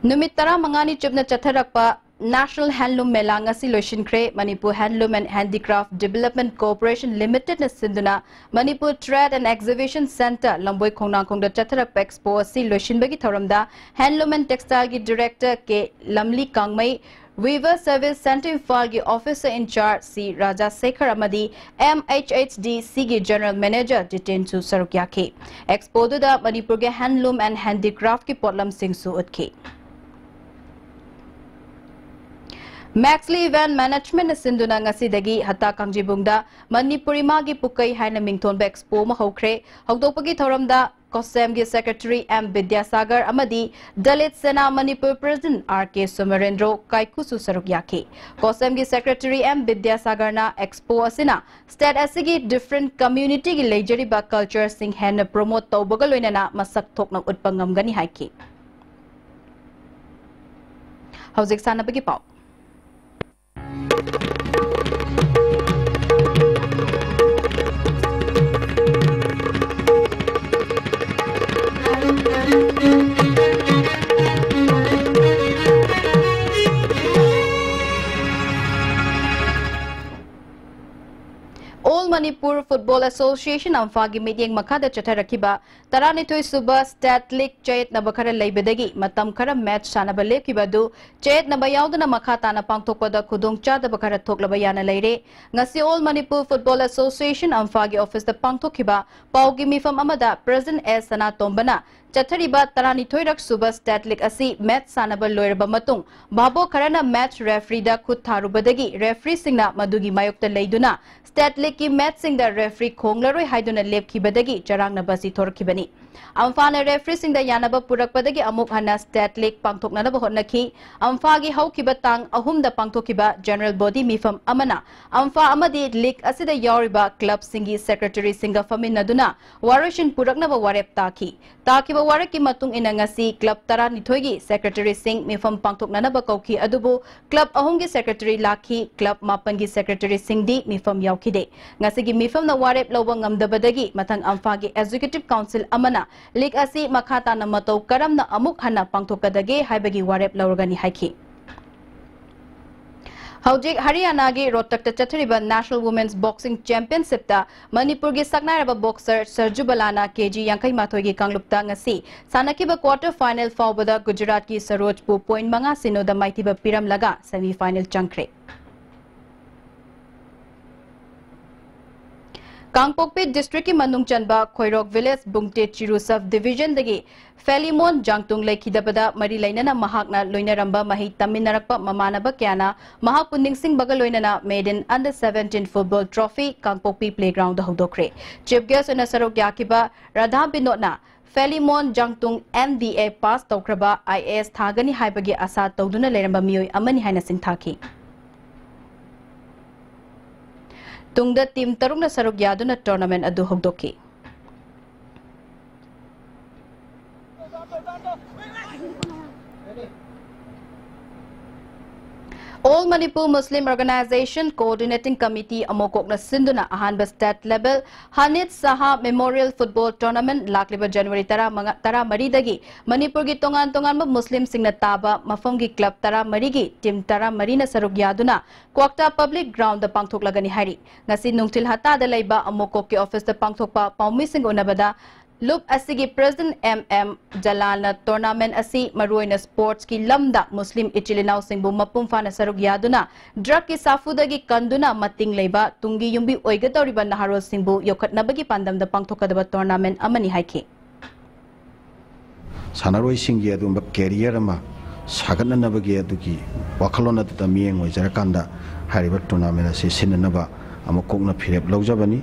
ꯅꯨꯃꯤꯠ ꯇꯔꯥꯃꯉꯥꯅꯤ ꯆꯨꯞꯅ ꯆꯠꯊꯔꯛꯄ National Handloom ꯃꯦꯂꯥ ꯉꯁꯤ ꯂꯣꯏꯁꯤꯟꯈ꯭ꯔꯦ꯫ Manipur Handloom and Handicraft Development Corporation Limited ꯅ ꯁꯤꯟꯗꯨꯅ Manipur Trade and Exhibition Centre ꯂꯝꯕꯣꯏ ꯈꯣꯡꯅꯥꯡꯈꯣꯡꯗ ꯆꯠꯊꯔꯛꯄ expo ꯑꯁꯤ ꯂꯣꯏꯁꯤꯟꯕꯒꯤ ꯊꯧꯔꯝꯗ Handloom and Textile ꯒꯤ director K ꯂꯝꯂꯤ ꯀꯥꯡꯃꯩ, Weaver Service Centre ꯏꯝꯐꯥꯜꯒꯤ officer in charge C ꯔꯥꯖꯥ ꯁꯦꯈꯔ ꯑꯃꯗꯤ M H H D C ꯒꯤ general manager ꯖꯤꯇꯦꯟꯁꯨ ꯁꯔꯨꯛ ꯌꯥꯈꯤ꯫ Expo ꯗꯨꯗ ꯃꯅꯤꯄꯨꯔꯒꯤ handloom and handicraft ꯀꯤ ꯄꯣꯠꯂꯝꯁꯤꯡꯁꯨ ꯎꯠꯈꯤ꯫ Maxley Event Management ꯅ ꯁꯤꯟꯗꯨꯅ ꯉꯁꯤꯗꯒꯤ ꯍꯠꯇꯥ ꯀꯥꯡꯖꯩꯕꯨꯡꯗ ꯃꯅꯤꯄꯨꯔ ꯏꯃꯥꯒꯤ ꯄꯨꯀꯩ ꯍꯥꯏꯅ ꯃꯤꯡꯊꯣꯟꯕ expo ꯑꯃ ꯍꯧꯈ꯭ꯔꯦ꯫ ꯍꯧꯗꯣꯛꯄꯒꯤ ꯊꯧꯔꯝꯗ COSAM ꯒꯤ secretary M ꯕꯤꯗ꯭ꯌꯥꯁꯥꯒꯔ ꯑꯃꯗꯤ Dalit Sena Manipur president R K ꯁꯨꯃꯔꯦꯟꯗ꯭ꯔꯣ ꯀꯥꯏꯀꯨꯁꯨ ꯁꯔꯨꯛ ꯌꯥꯈꯤ꯫ COSAM ꯒꯤ secretary M ꯕꯤꯗ꯭ꯌꯥꯁꯥꯒꯔꯅ expo ꯑꯁꯤꯅ state ꯑꯁꯤꯒꯤ different community ꯒꯤ ꯂꯩꯖꯔꯤꯕ culture ꯁꯤꯡ ꯍꯦꯟꯅ promote ꯇꯧꯕꯒ ꯂꯣꯏꯅꯅ ꯃꯁꯛ ꯊꯣꯛꯅ ꯎꯠꯄ ꯉꯝꯒꯅꯤ ꯍꯥꯏꯈꯤ꯫ ꯍꯧꯖꯤꯛ ꯁꯥꯟꯅꯕꯒꯤ ꯄꯥꯎ꯫ ꯃꯅꯤꯄꯨꯔ ꯐꯨꯠꯕꯣꯜ ꯑꯦꯁꯣꯁꯤꯌꯦꯁꯟ, ꯑꯝꯐꯥꯒꯤ ꯃꯤꯠꯌꯦꯡ ꯃꯈꯥꯗ ꯆꯠꯊꯔꯛꯈꯤꯕ ꯇꯔꯥꯅꯤꯊꯣꯏ ꯁꯨꯕ ꯁ꯭ꯇꯦꯠ ꯂꯤꯒ ꯆꯌꯦꯠꯅꯕ ꯈꯔ ꯂꯩꯕꯗꯒꯤ ꯃꯇꯝ ꯈꯔ ꯃꯦꯆ ꯁꯥꯟꯅꯕ ꯂꯦꯞꯈꯤꯕ ꯑꯗꯨ ꯆꯌꯦꯠꯅꯕ ꯌꯥꯎꯗꯅ ꯃꯈꯥ ꯇꯥꯅ ꯄꯥꯡꯊꯣꯛꯄꯗ ꯈꯨꯗꯣꯡꯆꯥꯗꯕ ꯈꯔ ꯊꯣꯛꯂꯕ ꯌꯥꯅ ꯂꯩꯔꯦ꯫ ꯉꯁꯤ ꯑꯣꯜ ꯃꯅꯤꯄꯨꯔ ꯐꯨꯠꯕꯣꯜ ꯑꯦꯁꯣꯁꯤꯌꯦꯁꯟ, ꯑꯝꯐꯥꯒꯤ ꯑꯣꯐꯤꯁꯇ ꯄꯥꯡꯊꯣꯛꯈꯤꯕ ꯄꯥꯎꯒꯤ ꯃꯤꯐꯝ ꯑꯃꯗ ꯄ꯭ꯔꯦꯁꯤꯗꯦꯟꯠ ꯑꯦꯁ ꯁꯅꯥꯇꯣꯝꯕꯅ ꯆꯠꯊꯔꯤꯕ ꯇꯔꯥꯅꯤꯊꯣꯏꯔꯛ ꯁꯨꯕ ꯁ꯭ꯇꯦꯠ ꯂꯤꯒ ꯑꯁꯤ ꯃꯦꯆ ꯁꯥꯟꯅꯕ ꯂꯣꯏꯔꯕ ꯃꯇꯨꯡ ꯚꯥꯕꯣꯛ ꯈꯔꯅ ꯃꯦꯆ ꯔꯦꯐ꯭ꯔꯤꯗ ꯈꯨꯠ ꯊꯥꯔꯨꯕꯗꯒꯤ ꯔꯦꯐ꯭ꯔꯤꯁꯤꯡꯅ ꯃꯗꯨꯒꯤ ꯃꯥꯌꯣꯛꯇ ꯂꯩꯗꯨꯅ ꯁ꯭ꯇꯦꯠ ꯂꯤꯒꯀꯤ ꯃꯦꯆꯁꯤꯡꯗ ꯔꯦꯐ꯭ꯔꯤ ꯈꯣꯡꯂꯔꯣꯏ ꯍꯥꯏꯗꯨꯅ ꯂꯦꯞꯈꯤꯕꯗꯒꯤ ꯆꯔꯥꯡꯅꯕ ꯑꯁꯤ ꯊꯣꯔꯛꯈꯤꯕꯅꯤ꯫ ꯑꯝꯐꯥꯅ ꯔꯦꯐ꯭ꯔꯤꯁꯤꯡꯗ ꯌꯥꯅꯕ ꯄꯨꯔꯛꯄꯗꯒꯤ ꯑꯃꯨꯛ ꯍꯟꯅ ꯁ꯭ꯇꯦꯠ ꯂꯤꯒ ꯄꯥꯡꯊꯣꯛꯅꯅꯕ ꯍꯣꯠꯅꯈꯤ꯫ ꯑꯝꯐꯥꯒꯤ ꯍꯧꯈꯤꯕ ꯇꯥꯡ ꯑꯍꯨꯝꯗ ꯄꯥꯡꯊꯣꯛꯈꯤꯕ ꯖꯦꯅꯔꯦꯜ ꯕꯣꯗꯤ ꯃꯤꯐꯝ ꯑꯃꯅ ꯑꯝꯐꯥ ꯑꯃꯗꯤ ꯂꯤꯒ ꯑꯁꯤꯗ ꯌꯥꯎꯔꯤꯕ ꯀ꯭ꯂꯕꯁꯤꯡꯒꯤ ꯁꯦꯀ꯭ꯔꯦꯇꯔꯤꯁꯤꯡꯒ ꯐꯝꯃꯤꯟꯅꯗꯨꯅ ꯋꯥꯔꯣꯏꯁꯤꯟ ꯄꯨꯔꯛꯅꯕ ꯋꯥꯔꯦꯞ ꯇꯥꯈꯤ꯫ ꯇꯥꯈꯤꯕ ꯋꯥꯔꯦꯞꯀꯤ ꯃꯇꯨꯡ ꯏꯟꯅ ꯉꯁꯤ ꯀ꯭ꯂꯕ ꯇꯔꯥꯅꯤꯊꯣꯏꯒꯤ ꯁꯦꯀ꯭ꯔꯦꯇꯔꯤꯁꯤꯡ ꯃꯤꯐꯝ ꯄꯥꯡꯊꯣꯛꯅꯅꯕ ꯀꯧꯈꯤ, ꯑꯗꯨꯕꯨ ꯀ꯭ꯂꯕ ꯑꯍꯨꯝꯒꯤ ꯁꯦꯀ꯭ꯔꯦꯇꯔꯤ ꯂꯥꯛꯈꯤ, ꯀ꯭ꯂꯕ ꯃꯥꯄꯟꯒꯤ ꯁꯦꯀ꯭ꯔꯦꯇꯔꯤꯁꯤꯡꯗꯤ ꯃꯤꯐꯝ ꯌꯥꯎꯈꯤꯗꯦ꯫ ꯉꯁꯤꯒꯤ ꯃꯤꯐꯝꯅ ꯋꯥꯔꯦꯞ ꯂꯧꯕ ꯉꯝꯗꯕꯗꯒꯤ ꯃꯊꯪ ꯑꯝꯐꯥꯒꯤ ꯑꯦꯛꯖꯤꯀ꯭ꯌꯨꯇꯤꯕ ꯀꯥꯎꯟꯁꯤꯜ ꯑꯃꯅ ꯂꯤꯒ ꯑꯁꯤ ꯃꯈꯥ ꯇꯥꯅ ꯃꯇꯧ ꯀꯔꯝꯅ ꯑꯃꯨꯛ ꯍꯟꯅ ꯄꯥꯡꯊꯣꯛꯀꯗꯒꯦ ꯍꯥꯏꯕꯒꯤ ꯋꯥꯔꯦꯞ ꯂꯧꯔꯒꯅꯤ ꯍꯥꯏꯈꯤ꯫ ꯍꯧꯖꯤꯛ ꯍꯔꯤꯌꯥꯅꯥꯒꯤ ꯔꯣꯍꯇꯛꯇ ꯆꯠꯊꯔꯤꯕ ꯅꯦꯁꯅꯦꯜ ꯋꯨꯃꯦꯟꯁ ꯕꯣꯛꯁꯤꯡ ꯆꯦꯝꯄꯤꯌꯟꯁꯤꯞꯇ ꯃꯅꯤꯄꯨꯔꯒꯤ ꯁꯛꯅꯥꯏꯔꯕ ꯕꯣꯛꯁꯔ ꯁꯔꯖꯨ ꯕꯂꯥꯅ ꯀꯦꯖꯤ ꯌꯥꯡꯈꯩ ꯃꯥꯊꯣꯏꯒꯤ ꯀꯥꯡꯂꯨꯞꯇ ꯉꯁꯤ ꯁꯥꯟꯅꯈꯤꯕ ꯀ꯭ꯋꯥꯔꯇꯔ ꯐꯥꯏꯅꯦꯜ ꯐꯥꯎꯕꯗ ꯒꯨꯖꯔꯥꯠꯀꯤ ꯁꯔꯣꯖꯄꯨ ꯄꯣꯏꯟꯠ ꯃꯉꯥ ꯁꯤꯅꯣꯗ ꯃꯥꯏꯊꯤꯕ ꯄꯤꯔꯝꯂꯒ ꯁꯦꯃꯤ ꯐꯥꯏꯅꯦꯜ ꯆꯪꯈ꯭ꯔꯦ꯫ ꯀꯥꯡꯄꯣꯛꯄꯤ ꯗꯤꯁꯇ꯭ꯔꯤꯛꯀꯤ ꯃꯅꯨꯡ ꯆꯟꯕ ꯈꯣꯏꯔꯣꯛ ꯚꯤꯂꯦꯖ ꯕꯨꯡꯇꯦ ꯆꯤꯔꯨ ꯁꯕ ꯗꯤꯚꯤꯖꯟꯗꯒꯤ ꯐꯦꯂꯤꯃꯣꯟ ꯖꯥꯡꯇꯨꯡ ꯂꯩꯈꯤꯗꯕꯗ ꯃꯔꯤ ꯂꯩꯅꯅ ꯃꯍꯥꯛꯅ ꯂꯣꯏꯅꯔꯝꯕ ꯃꯍꯩ ꯇꯝꯃꯤꯟꯅꯔꯛꯄ ꯃꯃꯥꯟꯅꯕ ꯀꯌꯥꯅ ꯃꯍꯥꯛꯄꯨ ꯅꯤꯡꯁꯤꯡꯕꯒ ꯂꯣꯏꯅꯅ Made in Under seventeen Football Trophy Kangpokpi playground ꯍꯧꯗꯣꯛꯈ꯭ꯔꯦ꯫ ꯆꯤꯐ ꯒꯦꯁ ꯑꯣꯏꯅ ꯁꯔꯨꯛ ꯌꯥꯈꯤꯕ ꯔꯥꯙꯥ ꯕꯤꯅꯣꯗꯅ Philemon Jangtung M D A pass ꯇꯧꯈ꯭ꯔꯕ I A S ꯊꯥꯒꯅꯤ ꯍꯥꯏꯕꯒꯤ ꯑꯁꯥ ꯇꯧꯗꯨꯅ ꯂꯩꯔꯝꯕ ꯃꯤꯑꯣꯏ ꯑꯃꯅꯤ ꯍꯥꯏꯅ ꯁꯤꯡꯊꯥꯈꯤ꯫ ꯇꯨꯡꯗ ꯇꯤꯝ ꯇꯔꯨꯛꯅ ꯁꯔꯨꯛ ꯌꯥꯗꯨꯅ ꯇꯣꯔꯅꯥꯃꯦꯟ ꯑꯗꯨ ꯍꯧꯗꯣꯛꯈꯤ꯫ All Manipur Muslim Organization Coordinating Committee ꯑꯃꯣꯀꯣꯛꯅ ꯁꯤꯟꯗꯨꯅ ꯑꯍꯥꯟꯕ state level Hanif Shah Memorial Football Tournament ꯂꯥꯛꯂꯤꯕ January ꯇꯔꯥꯃꯉꯥ, ꯇꯔꯥꯃꯔꯤꯗꯒꯤ ꯃꯅꯤꯄꯨꯔꯒꯤ ꯇꯣꯉꯥꯟ ꯇꯣꯉꯥꯟꯕ ꯃꯨꯁꯂꯤꯝꯁꯤꯡꯅ ꯇꯥꯕ ꯃꯐꯝꯒꯤ club ꯇꯔꯥꯃꯔꯤꯒꯤ team ꯇꯔꯥꯃꯔꯤꯅ ꯁꯔꯨꯛ ꯌꯥꯗꯨꯅ ꯀ꯭ꯋꯥꯛꯇꯥ Public Ground ꯗ ꯄꯥꯡꯊꯣꯛꯂꯒꯅꯤ ꯍꯥꯏꯔꯤ꯫ ꯉꯁꯤ ꯅꯨꯡꯊꯤꯜ ꯍꯇꯥꯗ ꯂꯩꯕ ꯑꯃꯣꯀꯣꯛꯀꯤ office ꯇ ꯄꯥꯡꯊꯣꯛꯄ ꯄꯥꯎꯃꯤꯁꯤꯡꯒ ꯎꯅꯕꯗ ꯂꯨꯞ ꯑꯁꯤꯒꯤ president ꯑꯦꯝ ꯑꯦꯝ ꯖꯂꯥꯜꯅ tournament ꯑꯁꯤ ꯃꯔꯨꯑꯣꯏꯅ sports ꯀꯤ ꯂꯝꯗ ꯃꯨꯁꯂꯤꯝ ꯏꯆꯤꯜ ꯏꯅꯥꯎꯁꯤꯡꯕꯨ ꯃꯄꯨꯡ ꯐꯥꯅ ꯁꯔꯨꯛ ꯌꯥꯗꯨꯅ drug ꯀꯤ ꯁꯥꯐꯨꯗꯒꯤ ꯀꯟꯗꯨꯅ ꯃꯇꯤꯡ ꯂꯩꯕ ꯇꯨꯡꯒꯤ ꯌꯨꯝꯕꯤ ꯑꯣꯏꯒꯗꯧꯔꯤꯕ ꯅꯍꯥꯔꯣꯜꯁꯤꯡꯕꯨ ꯌꯣꯛꯈꯠꯅꯕꯒꯤ ꯄꯥꯟꯗꯝꯗ ꯄꯥꯡꯊꯣꯛꯀꯗꯕ tournament ꯑꯃꯅꯤ ꯍꯥꯏꯈꯤ꯫ ꯁꯥꯟꯅꯔꯣꯏꯁꯤꯡꯒꯤ ꯑꯗꯨꯒꯨꯝꯕ career ꯑꯃ ꯁꯥꯒꯠꯅꯅꯕꯒꯤ ꯑꯗꯨꯒꯤ ꯋꯥꯈꯜꯂꯣꯟ ꯑꯗꯨꯗ ꯃꯤꯠꯌꯦꯡ ꯑꯣꯏꯖꯔꯀꯥꯟꯗ ꯍꯥꯏꯔꯤꯕ tournament ꯑꯁꯤ ꯁꯤꯟꯅꯅꯕ ꯑꯃꯣꯀꯣꯛꯅ ꯐꯤꯔꯦꯞ ꯂꯧꯖꯕꯅꯤ꯫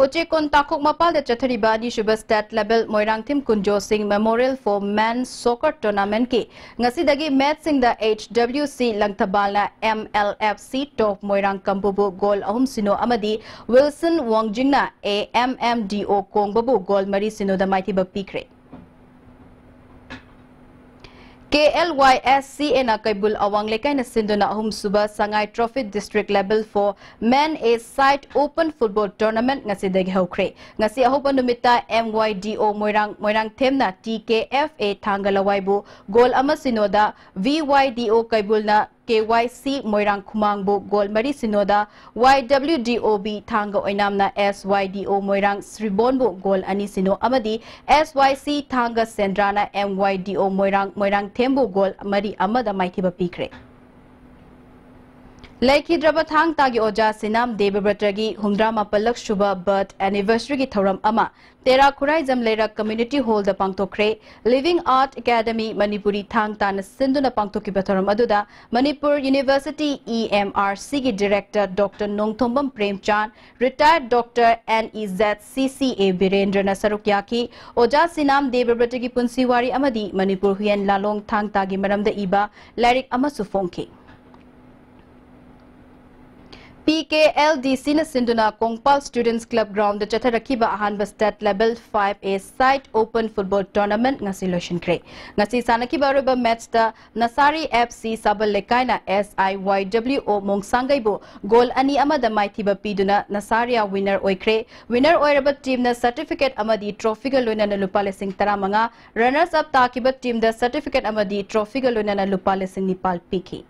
ꯎꯆꯦꯛꯀꯣꯟ ꯇꯥꯈꯣꯛ ꯃꯄꯥꯜꯗ ꯆꯠꯊꯔꯤꯕ ꯑꯅꯤꯁꯨꯕ state level ꯃꯣꯏꯔꯥꯡꯊꯦꯝ ꯀꯨꯟꯖꯣ ꯁꯤꯡ Memorial for Men Soccer Tournament ꯀꯤ ꯉꯁꯤꯗꯒꯤ match ꯁꯤꯡꯗ H W C ꯂꯪꯊꯕꯥꯜꯅ M L F C Top ꯃꯣꯏꯔꯥꯡ ꯀꯝꯕꯨꯕꯨ goal ꯑꯍꯨꯝ ꯁꯤꯅꯣ ꯑꯃꯗꯤ Wilson ꯋꯥꯡꯖꯤꯡꯅ A M M D O ꯀꯣꯡꯕꯕꯨ goal ꯃꯔꯤ ꯁꯤꯅꯣꯗ ꯃꯥꯏꯊꯤꯕ ꯄꯤꯈ꯭ꯔꯦ꯫ K L Y S C A ꯅ ꯀꯩꯕꯨꯜ ꯑꯋꯥꯡ ꯂꯩꯀꯥꯏꯅ ꯁꯤꯟꯗꯨꯅ ꯑꯍꯨꯝꯁꯨꯕ ꯁꯉꯥꯏ Trophy District Level four Men A Side Open Football Tournament ꯉꯁꯤꯗꯒꯤ ꯍꯧꯈ꯭ꯔꯦ꯫ ꯉꯁꯤ ꯑꯍꯧꯕ ꯅꯨꯃꯤꯠꯇ M Y D O Moirang, ꯃꯣꯏꯔꯥꯡꯊꯦꯝꯅ T K F A ꯊꯥꯡꯒ ꯂꯋꯥꯏꯕꯨ goal ꯑꯃ ꯁꯤꯅꯣꯗ, V Y D O ꯀꯩꯕꯨꯜꯅ K Y C ꯃꯣꯏꯔꯥꯡ ꯈꯨꯃꯥꯡꯕꯨ goal ꯃꯔꯤ ꯁꯤꯅꯣꯗ, Y W D O B ꯊꯥꯡꯒ ꯑꯣꯏꯅꯥꯝꯅ S Y D O ꯃꯣꯏꯔꯥꯡ ꯁ꯭ꯔꯤꯕꯣꯟꯕꯨ goal ꯑꯅꯤ ꯁꯤꯅꯣ ꯑꯃꯗꯤ S Y C ꯊꯥꯡꯒ ꯁꯦꯟꯗ꯭ꯔꯥꯅ M Y D O ꯃꯣꯏꯔꯥꯡ, ꯃꯣꯏꯔꯥꯡꯊꯦꯝꯕꯨ goal ꯃꯔꯤ ꯑꯃꯗ ꯃꯥꯏꯊꯤꯕ ꯄꯤꯈ꯭ꯔꯦ꯫ ꯂꯩꯈꯤꯗ꯭ꯔꯕ ꯊꯥꯡ ꯇꯥꯒꯤ ꯑꯣꯖꯥ ꯁꯤꯅꯥꯝ ꯗꯦꯕꯕ꯭ꯔꯇꯒꯤ ꯍꯨꯝꯗ꯭ꯔꯥ ꯃꯥꯄꯜꯂꯛ ꯁꯨꯕ birth anniversary ꯒꯤ ꯊꯧꯔꯝ ꯑꯃ ꯇꯦꯔꯥ ꯈꯨꯔꯥꯏꯖꯝ ꯂꯩꯔꯛ Community Hall ꯗ ꯄꯥꯡꯊꯣꯛꯈ꯭ꯔꯦ꯫ Living Art Academy ꯃꯅꯤꯄꯨꯔꯤ ꯊꯥꯡ ꯇꯥꯅ ꯁꯤꯟꯗꯨꯅ ꯄꯥꯡꯊꯣꯛꯈꯤꯕ ꯊꯧꯔꯝ ꯑꯗꯨꯗ Manipur University E M R C ꯒꯤ Director Doctor Nongthombam ꯄ꯭ꯔꯦꯝꯆꯥꯟ, Retired Doctor N E Z C C A ꯕꯤꯔꯦꯟꯗ꯭ꯔꯅ ꯁꯔꯨꯛ ꯌꯥꯈꯤ꯫ ꯑꯣꯖꯥ ꯁꯤꯅꯥꯝ ꯗꯦꯕꯕ꯭ꯔꯇꯒꯤ ꯄꯨꯟꯁꯤ ꯋꯥꯔꯤ ꯑꯃꯗꯤ ꯃꯅꯤꯄꯨꯔ ꯍꯨꯏꯌꯦꯟ ꯂꯥꯂꯣꯡ ꯊꯥꯡ ꯇꯥꯒꯤ ꯃꯔꯝꯗ ꯏꯕ ꯂꯥꯏꯔꯤꯛ ꯑꯃꯁꯨ ꯐꯣꯡꯈꯤ꯫ ꯄꯤ ꯀꯦ ꯑꯦꯜ ꯗꯤ ꯁꯤꯅ ꯁꯤꯟꯗꯨꯅ ꯀꯣꯡꯄꯥꯜ Students Club Groundꯗ ꯆꯠꯊꯔꯛꯈꯤꯕ ꯑꯍꯥꯟꯕ State Level five A Site Open Football Tournament ꯉꯁꯤ ꯂꯣꯏꯁꯤꯟꯈ꯭ꯔꯦ꯫ ꯉꯁꯤ ꯁꯥꯟꯅꯈꯤꯕ ꯑꯔꯣꯏꯕ matchꯇ ꯅꯁꯥꯔꯤ F C ꯁꯥꯕꯜ ꯂꯩꯀꯥꯏꯅ S I Y W O ꯃꯣꯡꯁꯥꯡꯒꯩꯕꯨ goal ꯑꯅꯤ ꯑꯃꯗ ꯃꯥꯏꯊꯤꯕ ꯄꯤꯗꯨꯅ ꯅꯁꯥꯔꯤꯌꯥ winner ꯑꯣꯏꯈ꯭ꯔꯦ꯫ Winner ꯑꯣꯏꯔꯕ teamꯅ certificate ꯑꯃꯗꯤ trophyꯒ ꯂꯣꯏꯅꯅ ꯂꯨꯄꯥ ꯂꯤꯁꯤꯡ ꯇꯔꯥꯃꯉꯥ, runners up ꯇꯥꯈꯤꯕ teamꯗ certificate ꯑꯃꯗꯤ trophyꯒ ꯂꯣꯏꯅꯅ ꯂꯨꯄꯥ ꯂꯤꯁꯤꯡ ꯅꯤꯄꯥꯜ ꯄꯤꯈꯤ꯫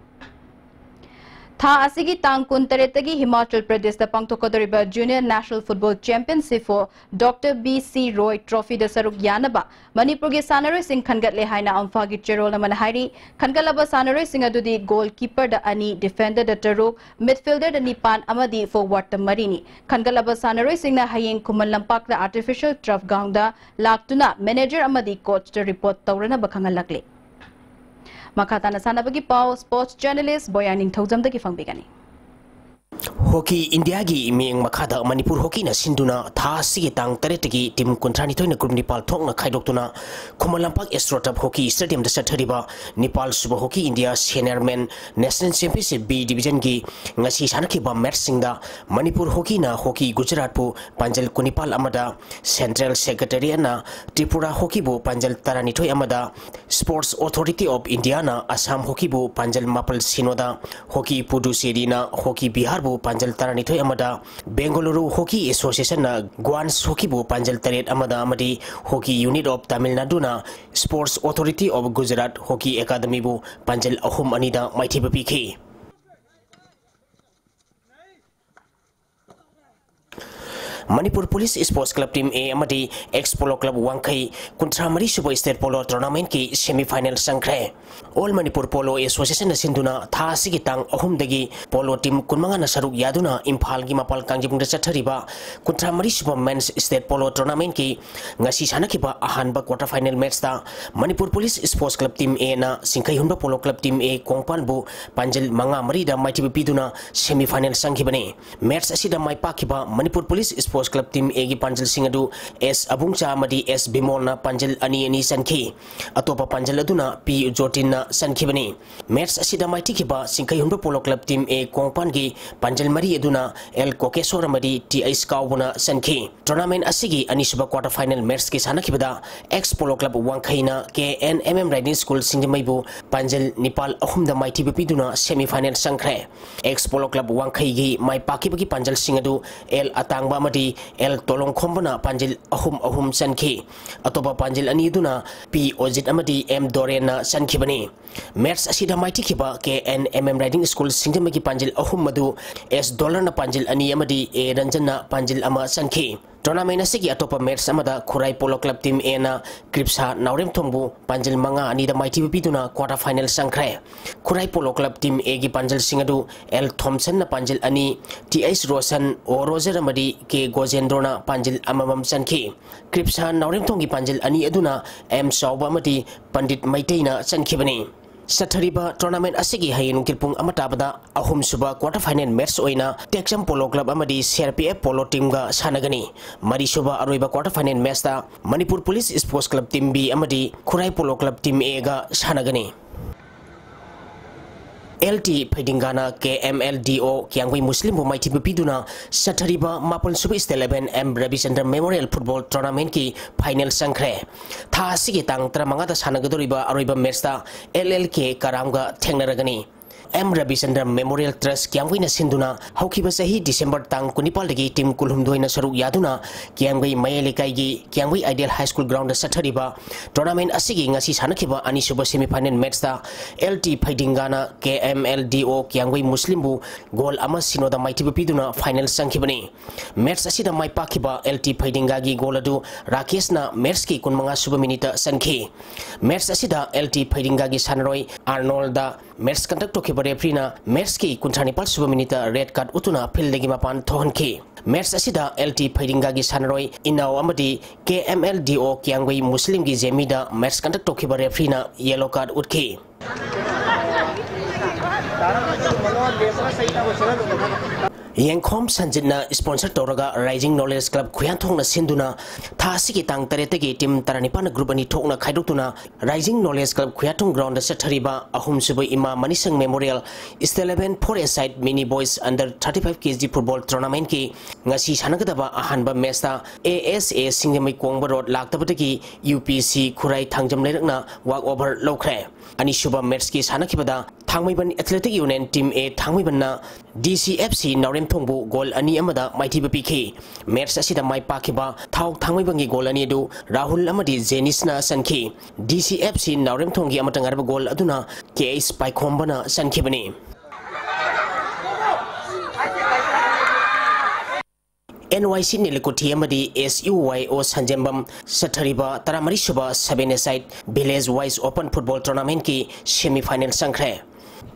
ꯊꯥ ꯑꯁꯤꯒꯤ ꯇꯥꯡ ꯀꯨꯟꯇꯔꯦꯠꯇꯒꯤ ꯍꯤꯃꯥꯆꯜ ꯄ꯭ꯔꯗꯦꯁꯇ ꯄꯥꯡꯊꯣꯛꯀꯗꯧꯔꯤꯕ Junior National Football Championship for Doctor B C Roy Trophyꯗ ꯁꯔꯨꯛ ꯌꯥꯅꯕ ꯃꯅꯤꯄꯨꯔꯒꯤ ꯁꯥꯟꯅꯔꯣꯏꯁꯤꯡ ꯈꯟꯒꯠꯂꯦ ꯍꯥꯏꯅ ꯑꯝꯐꯥꯒꯤ ꯆꯦꯔꯣꯜ ꯑꯃꯅ ꯍꯥꯏꯔꯤ꯫ ꯈꯟꯒꯠꯂꯕ ꯁꯥꯟꯅꯔꯣꯏꯁꯤꯡ ꯑꯗꯨꯗꯤ goalkeeperꯗ ꯑꯅꯤ, defenderꯗ ꯇꯔꯨꯛ, midfielderꯗ ꯅꯤꯄꯥꯟ ꯑꯃꯗꯤ forwardꯇ ꯃꯔꯤꯅꯤ꯫ ꯈꯟꯒꯠꯂꯕ ꯁꯥꯟꯅꯔꯣꯏꯁꯤꯡꯅ ꯍꯌꯦꯡ ꯈꯨꯃꯟ ꯂꯝꯄꯥꯛꯇ artificial turf groundꯗ ꯂꯥꯛꯇꯨꯅ manager ꯑꯃꯗꯤ coachꯇ report ꯇꯧꯔꯅꯕ ꯈꯪꯍꯜꯂꯛꯂꯤ꯫ ꯃꯈꯥ ꯇꯥꯅ ꯁꯥꯟꯅꯕꯒꯤ ꯄꯥꯎ sports journalist ꯕꯣꯌꯥ ꯅꯤꯡꯊꯧꯖꯝꯗꯒꯤ ꯐꯪꯕꯤꯒꯅꯤ꯫ ꯍꯣꯀꯤ ꯏꯟꯗꯤꯌꯥꯒꯤ ꯃꯤꯠꯌꯦꯡ ꯃꯈꯥꯗ ꯃꯅꯤꯄꯨꯔ ꯍꯣꯀꯤꯅ ꯁꯤꯟꯗꯨꯅ ꯊꯥ ꯑꯁꯤꯒꯤ ꯇꯥꯡ ꯇꯔꯦꯠꯇꯒꯤ team ꯀꯨꯟꯊ꯭ꯔꯥ ꯅꯤꯊꯣꯏꯅ group ꯅꯤꯄꯥꯜ ꯊꯣꯛꯅ ꯈꯥꯏꯗꯣꯛꯇꯨꯅ ꯈꯨꯃꯟ ꯂꯝꯄꯥꯛ AstroTurf Hockey Stadiumꯗ ꯆꯠꯊꯔꯤꯕ ꯅꯤꯄꯥꯜ ꯁꯨꯕ hockey India senior men national championship B divisionꯒꯤ ꯉꯁꯤ ꯁꯥꯟꯅꯈꯤꯕ matchꯁꯤꯡꯗ ꯃꯅꯤꯄꯨꯔ ꯍꯣꯀꯤꯅ ꯍꯣꯀꯤ ꯒꯨꯖꯔꯥꯠꯄꯨ ꯄꯥꯟꯖꯜ ꯀꯨꯟꯅꯤꯄꯥꯜ ꯑꯃꯗ, Central Secretariatꯅ ꯇ꯭ꯔꯤꯄꯨꯔꯥ ꯍꯣꯀꯤꯕꯨ ꯄꯥꯟꯖꯜ ꯇꯔꯥꯅꯤꯊꯣꯏ ꯑꯃꯗ, Sports Authority of Indiaꯅ ꯑꯁꯥꯝ ꯍꯣꯀꯤꯕꯨ ꯄꯥꯟꯖꯜ ꯃꯥꯄꯜ ꯁꯤꯅꯣꯗ, ꯍꯣꯀꯤ ꯄꯨꯗꯨꯆꯦꯔꯤꯅ ꯍꯣꯀꯤ ꯕꯤꯍꯥꯔꯕꯨ ꯄꯥꯟꯖꯜ ꯇꯔꯥꯅꯤꯊꯣꯏ ꯑꯃꯗ, ꯕꯦꯡꯒꯂꯨꯔꯨ ꯍꯣꯀꯤ ꯑꯦꯁꯣꯁꯤꯌꯦꯁꯟꯅ ꯒ꯭ꯋꯥꯟꯁ ꯍꯣꯀꯤꯕꯨ ꯄꯥꯟꯖꯜ ꯇꯔꯦꯠ ꯑꯃꯗ ꯑꯃꯗꯤ ꯍꯣꯀꯤ ꯌꯨꯅꯤꯠ ꯑꯣꯐ ꯇꯥꯃꯤꯜ ꯅꯥꯗꯨꯅ Sports Authority of Gujarat hockey ꯑꯦꯀꯥꯗꯃꯤꯕꯨ ꯄꯥꯟꯖꯜ ꯑꯍꯨꯝ ꯑꯅꯤꯗ ꯃꯥꯏꯊꯤꯕ ꯄꯤꯈꯤ꯫ Manipur police Sports Club Team A ꯑꯃꯗꯤ Ex Polo Club ꯋꯥꯡꯈꯩ ꯀꯨꯟꯊ꯭ꯔꯥ ꯃꯔꯤ ꯁꯨꯕ State Polo Tournamentꯀꯤ semi final ꯆꯪꯈ꯭ꯔꯦ꯫ All Manipur Polo Associationꯅ ꯁꯤꯟꯗꯨꯅ ꯊꯥ ꯑꯁꯤꯒꯤ ꯇꯥꯡ ꯑꯍꯨꯝꯗꯒꯤ polo team ꯀꯨꯟꯃꯉꯥꯅ ꯁꯔꯨꯛ ꯌꯥꯗꯨꯅ ꯏꯝꯐꯥꯜꯒꯤ ꯃꯄꯥꯜ ꯀꯥꯡꯖꯩꯕꯨꯡꯗ ꯆꯠꯊꯔꯤꯕ ꯀꯨꯟꯊ꯭ꯔꯥ ꯃꯔꯤ ꯁꯨꯕ Men's State Polo Tournamentꯀꯤ ꯉꯁꯤ ꯁꯥꯟꯅꯈꯤꯕ ꯑꯍꯥꯟꯕ quarter final matchꯇ Manipur police Sports Club Team Aꯅ ꯁꯤꯡꯈꯩꯍꯨꯟꯕ Polo Club Team A ꯀꯣꯡꯄꯥꯜꯕꯨ ꯄꯥꯟꯖꯜ ꯃꯉꯥ ꯃꯔꯤꯗ ꯃꯥꯏꯊꯤꯕ ꯄꯤꯗꯨꯅ semi final ꯆꯪꯈꯤꯕꯅꯤ꯫ Match ꯑꯁꯤꯗ ꯃꯥꯏ ꯄꯥꯛꯈꯤꯕ Manipur police Sports Club Team A ꯒꯤ ꯄꯥꯟꯖꯜꯁꯤꯡ ꯑꯗꯨ S ꯑꯕꯨꯡꯆꯥ ꯑꯃꯗꯤ S ꯕꯤꯃꯣꯜꯅ ꯄꯥꯟꯖꯜ ꯑꯅꯤ ꯑꯅꯤ ꯆꯟꯈꯤ꯫ ꯑꯇꯣꯞꯄ ꯄꯥꯟꯖꯜ ꯑꯗꯨꯅ P ꯖꯣꯇꯤꯟꯅ ꯆꯟꯈꯤꯕꯅꯤ꯫ Match ꯑꯁꯤꯗ ꯃꯥꯏꯊꯤꯈꯤꯕ ꯁꯤꯡꯈꯩꯍꯨꯟꯕ Polo Club Team A ꯀꯣꯡꯄꯥꯟꯒꯤ ꯄꯥꯟꯖꯜ ꯃꯔꯤ ꯑꯗꯨꯅ L ꯀꯣꯀꯦꯁꯣꯔ ꯑꯃꯗꯤ Th ꯀꯥꯎꯕꯅ ꯆꯟꯈꯤ꯫ Tournament ꯑꯁꯤꯒꯤ ꯑꯅꯤꯁꯨꯕ quarter final match ꯀꯤ ꯁꯥꯟꯅꯈꯤꯕꯗ Ex Polo Club ꯋꯥꯡꯈꯩꯅ K N M M Riding School ꯁꯤꯡꯖꯃꯩꯕꯨ ꯄꯥꯟꯖꯜ ꯅꯤꯄꯥꯜ ꯑꯍꯨꯝꯗ ꯃꯥꯏꯊꯤꯕ ꯄꯤꯗꯨꯅ semi final ꯆꯪꯈ꯭ꯔꯦ꯫ Ex Polo Club ꯋꯥꯡꯈꯩꯒꯤ ꯃꯥꯏ ꯄꯥꯛꯈꯤꯕꯒꯤ ꯄꯥꯟꯖꯜꯁꯤꯡ ꯑꯗꯨ L ꯑꯇꯥꯡꯕ ꯑꯃꯗꯤ L ꯇꯣꯂꯣꯡꯈꯣꯝꯕꯅ ꯄꯥꯟꯖꯤꯜ ꯑꯍꯨꯝ ꯑꯍꯨꯝ ꯆꯟꯈꯤ꯫ ꯑꯇꯣꯞꯄ ꯄꯥꯟꯖꯤꯜ ꯑꯅꯤ ꯑꯗꯨꯅ P ꯑꯣꯖꯤꯠ ꯑꯃꯗꯤ M ꯗꯣꯔꯦꯟꯅ ꯆꯟꯈꯤꯕꯅꯤ꯫ Match ꯑꯁꯤꯗ ꯃꯥꯏꯊꯤꯈꯤꯕ K N M M Riding School ꯁꯤꯡꯖꯃꯩꯒꯤ ꯄꯥꯟꯖꯤꯜ ꯑꯍꯨꯝ ꯑꯗꯨ S ꯗꯣꯂꯔꯅ ꯄꯥꯟꯖꯤꯜ ꯑꯅꯤ ꯑꯃꯗꯤ A ꯔꯟꯖꯟꯅ ꯄꯥꯟꯖꯤꯜ ꯑꯃ ꯆꯟꯈꯤ꯫ Tournament ꯑꯁꯤꯒꯤ ꯑꯇꯣꯞꯄ match ꯑꯃꯗ ꯈꯨꯔꯥꯏ Polo Club Team A ꯅ ꯀ꯭ꯔꯤꯞꯁꯥ ꯅꯥꯎꯔꯦꯝꯊꯣꯡꯕꯨ ꯄꯥꯟꯖꯤꯜ ꯃꯉꯥ ꯑꯅꯤꯗ ꯃꯥꯏꯊꯤꯕ ꯄꯤꯗꯨꯅ quarter final ꯆꯪꯈ꯭ꯔꯦ꯫ ꯈꯨꯔꯥꯏ Polo Club Team A ꯒꯤ ꯄꯥꯟꯖꯜꯁꯤꯡ ꯑꯗꯨ L ꯊꯣꯝꯁꯟꯅ ꯄꯥꯟꯖꯤꯜ ꯑꯅꯤ, Th ꯔꯣꯁꯟ, O ꯔꯣꯖꯔ ꯑꯃꯗꯤ K ꯒꯣꯖꯦꯟꯗ꯭ꯔꯣꯅ ꯄꯥꯟꯖꯤꯜ ꯑꯃꯃꯝ ꯆꯟꯈꯤ꯫ ꯀ꯭ꯔꯤꯞꯁꯥ ꯅꯥꯎꯔꯦꯝꯊꯣꯡꯒꯤ ꯄꯥꯟꯖꯤꯜ ꯑꯅꯤ ꯑꯗꯨꯅ M ꯆꯥꯎꯕ ꯑꯃꯗꯤ ꯄꯟꯗꯤꯠ ꯃꯩꯇꯩꯅ ꯆꯟꯈꯤꯕꯅꯤ꯫ ꯆꯠꯊꯔꯤꯕ tournament ꯑꯁꯤꯒꯤ ꯍꯌꯦꯡ ꯅꯨꯡꯊꯤꯜ ꯄꯨꯡ ꯑꯃ ꯇꯥꯕꯗ ꯑꯍꯨꯝꯁꯨꯕ quarter final match ꯑꯣꯏꯅ ꯇꯦꯛꯆꯝ Polo Club ꯑꯃꯗꯤ C R P F Polo Team ꯒ ꯁꯥꯟꯅꯒꯅꯤ꯫ ꯃꯔꯤꯁꯨꯕ ꯑꯔꯣꯏꯕ quarter final match ꯇ Manipur Police Sports Club Team B ꯑꯃꯗꯤ ꯈꯨꯔꯥꯏ Polo Club Team A ꯒ ꯁꯥꯟꯅꯒꯅꯤ꯫ L T ꯐꯩꯗꯤꯡꯒꯥꯅ K M L D O ꯀꯤꯌꯥꯝꯒꯩ ꯃꯨꯁꯂꯤꯝꯕꯨ ꯃꯥꯏꯊꯤꯕ ꯄꯤꯗꯨꯅ ꯆꯠꯊꯔꯤꯕ ꯃꯥꯄꯜꯁꯨꯕ State Level M ꯔꯕꯤꯆꯟꯗ꯭ꯔ Memorial Football Tournament ꯀꯤ final ꯆꯪꯈ꯭ꯔꯦ꯫ ꯊꯥ ꯑꯁꯤꯒꯤ ꯇꯥꯡ ꯇꯔꯥꯃꯉꯥꯗ ꯁꯥꯟꯅꯒꯗꯧꯔꯤꯕ ꯑꯔꯣꯏꯕ match ꯇ L L K ꯀꯔꯥꯝꯒ ꯊꯦꯡꯅꯔꯒꯅꯤ꯫ M ꯔꯕꯤꯆꯟꯗ꯭ꯔ Memorial Trust ꯀꯤꯌꯥꯝꯒꯩꯅ ꯁꯤꯟꯗꯨꯅ ꯍꯧꯈꯤꯕ ꯆꯍꯤ December ꯇꯥꯡ ꯀꯨꯟꯅꯤꯄꯥꯜꯗꯒꯤ team ꯀꯨꯟꯍꯨꯝꯗꯣꯏꯅ ꯁꯔꯨꯛ ꯌꯥꯗꯨꯅ ꯀꯤꯌꯥꯝꯒꯩ ꯃꯌꯥꯏ ꯂꯩꯀꯥꯏꯒꯤ ꯀꯤꯌꯥꯝꯒꯩ Ideal High School ground ꯗ ꯆꯠꯊꯔꯤꯕ tournament ꯑꯁꯤꯒꯤ ꯉꯁꯤ ꯁꯥꯟꯅꯈꯤꯕ ꯑꯅꯤꯁꯨꯕ semi final match ꯇ L T ꯐꯩꯗꯤꯡꯒꯥꯅ K M L D O ꯀꯤꯌꯥꯝꯒꯩ ꯃꯨꯁꯂꯤꯝꯕꯨ goal ꯑꯃ ꯁꯤꯅꯣꯗ ꯃꯥꯏꯊꯤꯕ ꯄꯤꯗꯨꯅ final ꯆꯪꯈꯤꯕꯅꯤ꯫ Match ꯑꯁꯤꯗ ꯃꯥꯏ ꯄꯥꯛꯈꯤꯕ L T ꯐꯩꯗꯤꯡꯒꯥꯒꯤ goal ꯑꯗꯨ ꯔꯥꯀꯦꯁꯅ match ꯀꯤ ꯀꯨꯟꯃꯉꯥ ꯁꯨꯕ minute ꯇ ꯆꯟꯈꯤ꯫ Match ꯑꯁꯤꯗ L T ꯐꯩꯗꯤꯡꯒꯥꯒꯤ ꯁꯥꯟꯅꯔꯣꯏ ꯑꯥꯔꯅꯣꯜꯗ match conduct ꯇꯧꯈꯤꯕ referee ꯅ match ꯀꯤ ꯀꯨꯟꯊ꯭ꯔꯥ ꯅꯤꯄꯥꯜ ꯁꯨꯕ minute ꯇ red card ꯎꯠꯇꯨꯅ field ꯗꯒꯤ ꯃꯄꯥꯟ ꯊꯣꯛꯍꯟꯈꯤ꯫ Match ꯑꯁꯤꯗ L T ꯐꯩꯗꯤꯡꯒꯥꯒꯤ ꯁꯥꯟꯅꯔꯣꯏ ꯏꯅꯥꯎ ꯑꯃꯗꯤ K M L D O ꯀꯤꯌꯥꯝꯒꯩ ꯃꯨꯁꯂꯤꯝꯒꯤ ꯖꯦꯃꯤꯗ match conduct ꯇꯧꯈꯤꯕ referee ꯅ yellow card ꯎꯠꯈꯤ꯫ ꯌꯦꯡꯈꯣꯝ ꯁꯟꯖꯤꯠꯅ sponsor ꯇꯧꯔꯒ Rising Knowledge Club ꯈꯨꯌꯥꯊꯣꯡꯅ ꯁꯤꯟꯗꯨꯅ ꯊꯥ ꯑꯁꯤꯒꯤ ꯇꯥꯡ ꯇꯔꯦꯠꯇꯒꯤ team ꯇꯔꯥꯅꯤꯄꯥꯟ group ꯑꯅꯤ ꯊꯣꯛꯅ ꯈꯥꯏꯗꯣꯛꯇꯨꯅ Rising Knowledge Club ꯈꯨꯌꯥꯊꯣꯡ groundꯗ ꯆꯠꯊꯔꯤꯕ ꯑꯍꯨꯝꯁꯨꯕ ꯏꯃꯥ ꯃꯅꯤꯁꯪ Memorial State Level Four-A-Side Mini Boys Under Thirty-Five K G Football Tournamentꯀꯤ ꯉꯁꯤ ꯁꯥꯟꯅꯒꯗꯕ ꯑꯍꯥꯟꯕ matchꯇ A S A Singjamei ꯀꯣꯡꯕ road ꯂꯥꯛꯇꯕꯗꯒꯤ U P C Khurai Thangjam ꯂꯩꯔꯛꯅ walk over ꯂꯧꯈ꯭ꯔꯦ꯫ ꯑꯅꯤꯁꯨꯕ matchꯀꯤ ꯁꯥꯟꯅꯈꯤꯕꯗ ꯊꯥꯡꯃꯩꯕꯟ Athletic Union team A ꯊꯥꯡꯃꯩꯕꯟꯅ D C F C ꯅꯥꯎꯔꯦꯝꯊꯣꯡꯕꯨ goal ꯑꯅꯤ ꯑꯃꯗ ꯃꯥꯏꯊꯤꯕ ꯄꯤꯈꯤ꯫ Match ꯑꯁꯤꯗ ꯃꯥꯏ ꯄꯥꯛꯈꯤꯕ ꯊꯥꯎ ꯊꯥꯡꯃꯩꯕꯟꯒꯤ goal ꯑꯅꯤ ꯑꯗꯨ ꯔꯥꯍꯨꯜ ꯑꯃꯗꯤ ꯖꯦꯅꯤꯁꯅ ꯆꯟꯈꯤ꯫ D C F C ꯅꯥꯎꯔꯦꯝꯊꯣꯡꯒꯤ ꯑꯃꯠꯇ ꯉꯥꯏꯔꯕ goal ꯑꯗꯨꯅ K H ꯄꯥꯏꯈꯣꯝꯕꯅ ꯆꯟꯈꯤꯕꯅꯤ꯫ N Y C ꯅꯤꯂꯀꯨꯊꯤ ꯑꯃꯗꯤ S U Y O ꯁꯟꯖꯦꯝꯕꯝ ꯆꯠꯊꯔꯤꯕ ꯇꯔꯥꯃꯔꯤꯁꯨꯕ Seven-A-Side Village Wise Open Football Tournamentꯀꯤ semi final ꯆꯪꯈ꯭ꯔꯦ꯫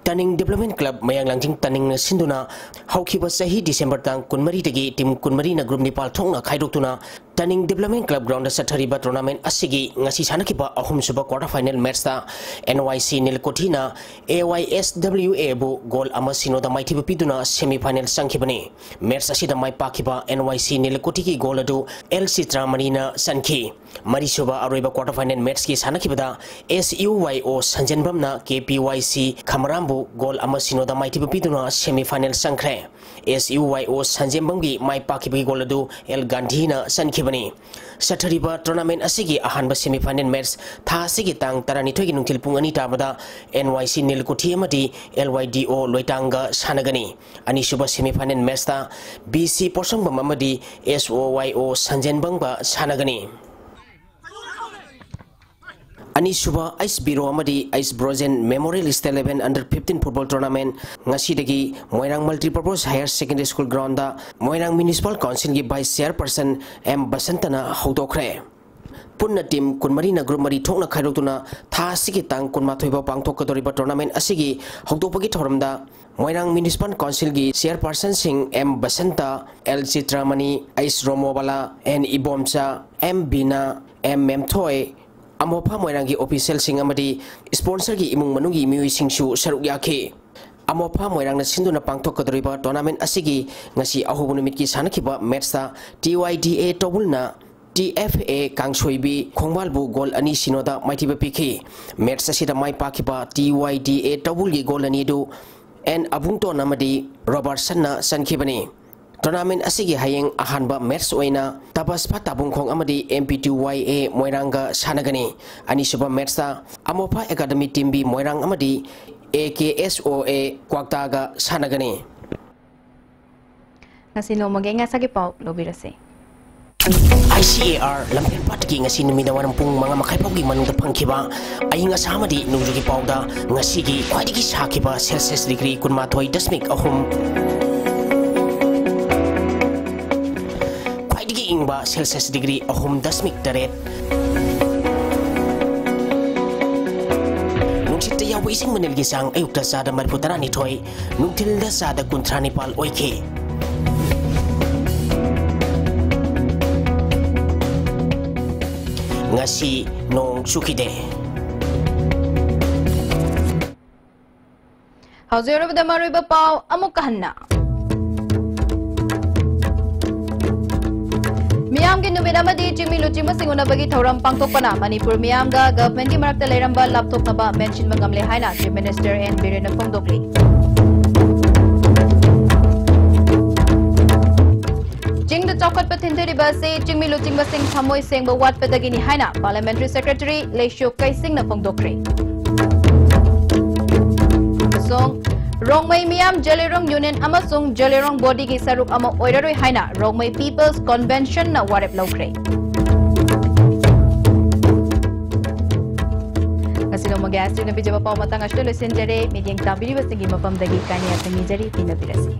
ꯇꯅꯤꯡ Development Club ꯃꯌꯥꯡ ꯂꯥꯡꯖꯤꯡ ꯇꯅꯤꯡꯅ ꯁꯤꯟꯗꯨꯅ ꯍꯧꯈꯤꯕ ꯆꯍꯤ December ꯇꯥꯡ ꯀꯨꯟꯃꯔꯤꯗꯒꯤ team ꯀꯨꯟꯃꯔꯤꯅ group ꯅꯤꯄꯥꯜ ꯊꯣꯛꯅ ꯈꯥꯏꯗꯣꯛꯇꯨꯅ ꯇꯅꯤꯡ Development Club groundꯗ ꯆꯠꯊꯔꯤꯕ tournament ꯑꯁꯤꯒꯤ ꯉꯁꯤ ꯁꯥꯟꯅꯈꯤꯕ ꯑꯍꯨꯝꯁꯨꯕ quarter final matchꯇ N Y C ꯅꯤꯂꯀꯨꯊꯤꯅ A Y S W Aꯕꯨ goal ꯑꯃ ꯁꯤꯅꯣꯗ ꯃꯥꯏꯊꯤꯕ ꯄꯤꯗꯨꯅ semi final ꯆꯪꯈꯤꯕꯅꯤ꯫ Match ꯑꯁꯤꯗ ꯃꯥꯏ ꯄꯥꯛꯈꯤꯕ N Y C ꯅꯤꯂꯀꯨꯊꯤꯒꯤ goal ꯑꯗꯨ L ꯆꯤꯇ꯭ꯔꯥꯃꯅꯤꯅ ꯆꯟꯈꯤ꯫ ꯃꯔꯤꯁꯨꯕ ꯑꯔꯣꯏꯕ quarter final matchꯀꯤ ꯁꯥꯟꯅꯈꯤꯕꯗ S U Y O ꯁꯟꯖꯦꯟꯕꯝꯅ K P Y C ꯈꯃꯔꯥꯝꯕꯨ goal ꯑꯃ ꯁꯤꯅꯣꯗ ꯃꯥꯏꯊꯤꯕ ꯄꯤꯗꯨꯅ semi final ꯆꯪꯈ꯭ꯔꯦ꯫ S U Y O ꯁꯟꯖꯦꯟꯕꯝꯒꯤ ꯃꯥꯏ ꯄꯥꯛꯈꯤꯕꯒꯤ goal ꯑꯗꯨ L ꯒꯥꯟꯙꯤꯅ ꯆꯟꯈꯤꯕꯅꯤ꯫ ꯆꯠꯊꯔꯤꯕ tournament ꯑꯁꯤꯒꯤ ꯑꯍꯥꯟꯕ semi final match ꯊꯥ ꯑꯁꯤꯒꯤ ꯇꯥꯡ ꯇꯔꯥꯅꯤꯊꯣꯏꯒꯤ ꯅꯨꯡꯊꯤꯜ ꯄꯨꯡ ꯑꯅꯤ ꯇꯥꯕꯗ N Y C ꯅꯤꯂꯀꯨꯊꯤ ꯑꯃꯗꯤ L Y D O ꯂꯣꯏꯇꯥꯡꯒ ꯁꯥꯟꯅꯒꯅꯤ꯫ ꯑꯅꯤꯁꯨꯕ semi final matchꯇ B C ꯄꯣꯠꯁꯪꯕꯝ ꯑꯃꯗꯤ S O Y O ꯁꯟꯖꯦꯟꯕꯝꯒ ꯁꯥꯟꯅꯒꯅꯤ꯫ ꯑꯅꯤꯁꯨꯕ ꯑꯩꯁ ꯕꯤꯔꯣ ꯑꯃꯗꯤ ꯑꯩꯁ Brojen Memorial State Level Under Fifteen Football Tournament ꯉꯁꯤꯗꯒꯤ ꯃꯣꯏꯔꯥꯡ Multipurpose Higher Secondary School groundꯗ ꯃꯣꯏꯔꯥꯡ Municipal Councilꯒꯤ Vice Chairperson M ꯕꯁꯟꯇꯅ ꯍꯧꯗꯣꯛꯈ꯭ꯔꯦ꯫ ꯄꯨꯟꯅ team ꯀꯨꯟꯃꯔꯤꯅ group ꯃꯔꯤ ꯊꯣꯛꯅ ꯈꯥꯏꯗꯣꯛꯇꯨꯅ ꯊꯥ ꯑꯁꯤꯒꯤ ꯇꯥꯡ ꯀꯨꯟꯃꯥꯊꯣꯏ ꯐꯥꯎ ꯄꯥꯡꯊꯣꯛꯀꯗꯧꯔꯤꯕ tournament ꯑꯁꯤꯒꯤ ꯍꯧꯗꯣꯛꯄꯒꯤ ꯊꯧꯔꯝꯗ ꯃꯣꯏꯔꯥꯡ Municipal Councilꯒꯤ Chairpersonꯁꯤꯡ M Basanta, L ꯆꯤꯇ꯭ꯔꯥꯃꯅꯤ, H ꯔꯣꯃꯣꯕꯂꯥ, N Ibomcha, M ꯕꯤꯅꯥ, M ꯃꯦꯝꯊꯣꯏ, ꯑꯃꯣꯐꯥ ꯃꯣꯏꯔꯥꯡꯒꯤ officialꯁꯤꯡ ꯑꯃꯗꯤ sponsorꯒꯤ ꯏꯃꯨꯡ ꯃꯅꯨꯡꯒꯤ ꯃꯤꯑꯣꯏꯁꯤꯡꯁꯨ ꯁꯔꯨꯛ ꯌꯥꯈꯤ꯫ ꯑꯃꯣꯐꯥ ꯃꯣꯏꯔꯥꯡꯅ ꯁꯤꯟꯗꯨꯅ ꯄꯥꯡꯊꯣꯛꯀꯗꯧꯔꯤꯕ tournament ꯑꯁꯤꯒꯤ ꯉꯁꯤ ꯑꯍꯧꯕ ꯅꯨꯃꯤꯠꯀꯤ ꯁꯥꯟꯅꯈꯤꯕ matchꯇ T Y D A ꯇꯧꯕꯨꯜꯅ T F A ꯀꯥꯡꯁꯣꯏꯕꯤ ꯈꯣꯡꯕꯥꯜꯕꯨ goal ꯑꯅꯤ ꯁꯤꯅꯣꯗ ꯃꯥꯏꯊꯤꯕ ꯄꯤꯈꯤ꯫ Match ꯑꯁꯤꯗ ꯃꯥꯏ ꯄꯥꯛꯈꯤꯕ T Y D A ꯇꯧꯕꯨꯜꯒꯤ goal ꯑꯅꯤ ꯑꯗꯨ N ꯑꯕꯨꯡꯇꯣꯟ ꯑꯃꯗꯤ ꯔꯣꯕꯥꯔꯠꯁꯟꯅ ꯆꯟꯈꯤꯕꯅꯤ꯫ Tournament ꯑꯁꯤꯒꯤ ꯍꯌꯦꯡ ꯑꯍꯥꯟꯕ match ꯑꯣꯏꯅ ꯇꯕꯁ ꯐꯠꯇꯥꯕꯨꯡꯈꯣꯡ ꯑꯃꯗꯤ M P T Y A ꯃꯣꯏꯔꯥꯡꯒ ꯁꯥꯟꯅꯒꯅꯤ꯫ ꯑꯅꯤꯁꯨꯕ matchꯇ ꯑꯃꯣꯐꯥ Academy Team B ꯃꯣꯏꯔꯥꯡ ꯑꯃꯗꯤ A K S O A ꯀ꯭ꯋꯥꯛꯇꯥꯒ ꯁꯥꯟꯅꯒꯅꯤ꯫ ꯉꯁꯤ ꯅꯣꯡꯃꯒꯤ ꯑꯏꯪ ꯑꯁꯥꯒꯤ ꯄꯥꯎ ꯂꯧꯕꯤꯔꯁꯤ꯫ I C A R ꯂꯝꯐꯦꯜꯄꯥꯠꯀꯤ ꯉꯁꯤ ꯅꯨꯃꯤꯗꯥꯡ ꯋꯥꯏꯔꯝ ꯄꯨꯡ ꯃꯉꯥ ꯃꯈꯥꯏ ꯐꯥꯎꯒꯤ ꯃꯅꯨꯡꯗ ꯐꯪꯈꯤꯕ ꯑꯏꯪ ꯑꯁꯥ ꯑꯃꯗꯤ ꯅꯣꯡꯖꯨꯒꯤ ꯄꯥꯎꯗ ꯉꯁꯤꯒꯤ ꯈ꯭ꯋꯥꯏꯗꯒꯤ ꯁꯥꯈꯤꯕ Celsius degree ꯀꯨꯟꯃꯥꯊꯣꯏ ꯗꯁꯃꯤꯛ ꯑꯍꯨꯝ, ꯈ꯭ꯋꯥꯏꯗꯒꯤ ꯏꯪꯕ Celsius degree ꯑꯍꯨꯝ ꯗꯁꯃꯤꯛ ꯇꯔꯦꯠ, ꯅꯨꯡꯁꯤꯠꯇ ꯌꯥꯎꯕ ꯏꯁꯤꯡ ꯃꯅꯤꯜꯒꯤ ꯆꯥꯡ ꯑꯌꯨꯛꯇ ꯆꯥꯗ ꯃꯔꯤꯐꯨ ꯇꯔꯥꯅꯤꯊꯣꯏ, ꯅꯨꯡꯊꯤꯜꯗ ꯆꯥꯗ ꯀꯨꯟꯊ꯭ꯔꯥ ꯅꯤꯄꯥꯜ ꯑꯣꯏꯈꯤ꯫ ꯉꯁꯤ ꯅꯣꯡ ꯆꯨꯈꯤꯗꯦ꯫ ꯍꯧꯖꯤꯛ ꯑꯔꯣꯏꯕꯗ ꯃꯔꯨꯑꯣꯏꯕ ꯄꯥꯎ ꯑꯃꯨꯛꯀ ꯍꯟꯅ꯫ ꯃꯤꯌꯥꯝꯒꯤ ꯅꯨꯃꯤꯠ ꯑꯃꯗꯤ ꯆꯤꯡꯃꯤ ꯂꯨꯆꯤꯡꯕꯁꯤꯡ ꯎꯅꯕꯒꯤ ꯊꯧꯔꯝ ꯄꯥꯡꯊꯣꯛꯄꯅ ꯃꯅꯤꯄꯨꯔ ꯃꯤꯌꯥꯝꯒ governmentꯀꯤ ꯃꯔꯛꯇ ꯂꯩꯔꯝꯕ ꯂꯥꯞꯊꯣꯛꯅꯕ ꯃꯦꯟꯁꯤꯟꯕ ꯉꯝꯂꯦ ꯍꯥꯏꯅ Chief Minister N ꯕꯤꯔꯦꯟꯅ ꯐꯣꯡꯗꯣꯛꯂꯤ꯫ ꯆꯤꯡꯗ ꯆꯥꯎꯈꯠꯄ ꯊꯤꯟꯊꯔꯤꯕ ꯑꯁꯤ ꯆꯤꯡꯃꯤ ꯂꯨꯆꯤꯡꯕꯁꯤꯡ ꯊꯃꯣꯏ ꯁꯦꯡꯕ ꯋꯥꯠꯄꯗꯒꯤꯅꯤ ꯍꯥꯏꯅ Parliamentary Secretary ꯂꯩꯁ꯭ꯌꯣ ꯀꯩꯁꯤꯡꯅ ꯐꯣꯡꯗꯣꯛꯈ꯭ꯔꯦ꯫ ꯑꯃꯁꯨꯡ ꯔꯣꯡꯃꯩ ꯃꯤꯌꯥꯝ ꯖꯦꯂꯤꯔꯣꯡ Union ꯑꯃꯁꯨꯡ ꯖꯦꯂꯤꯔꯣꯡ bodyꯒꯤ ꯁꯔꯨꯛ ꯑꯃ ꯑꯣꯏꯔꯔꯣꯏ ꯍꯥꯏꯅ ꯔꯣꯡꯃꯩ People's Conventionꯅ ꯋꯥꯔꯦꯞ ꯂꯧꯈ꯭ꯔꯦ꯫ ꯉꯁꯤ ꯅꯣꯡꯃꯒꯤ ꯑꯁꯤꯅ ꯄꯤꯖꯕ ꯄꯥꯎ ꯃꯇꯥꯡ ꯑꯁꯤꯗ ꯂꯣꯏꯁꯤꯟꯖꯔꯦ꯫ ꯃꯤꯠꯌꯦꯡ ꯇꯥꯕꯤꯔꯤꯕꯁꯤꯡꯒꯤ ꯃꯐꯝꯗꯒꯤ ꯀꯥꯏꯅ ꯌꯥꯊꯪ ꯅꯤꯖꯔꯤ, ꯇꯤꯟꯅꯕꯤꯔꯁꯤ꯫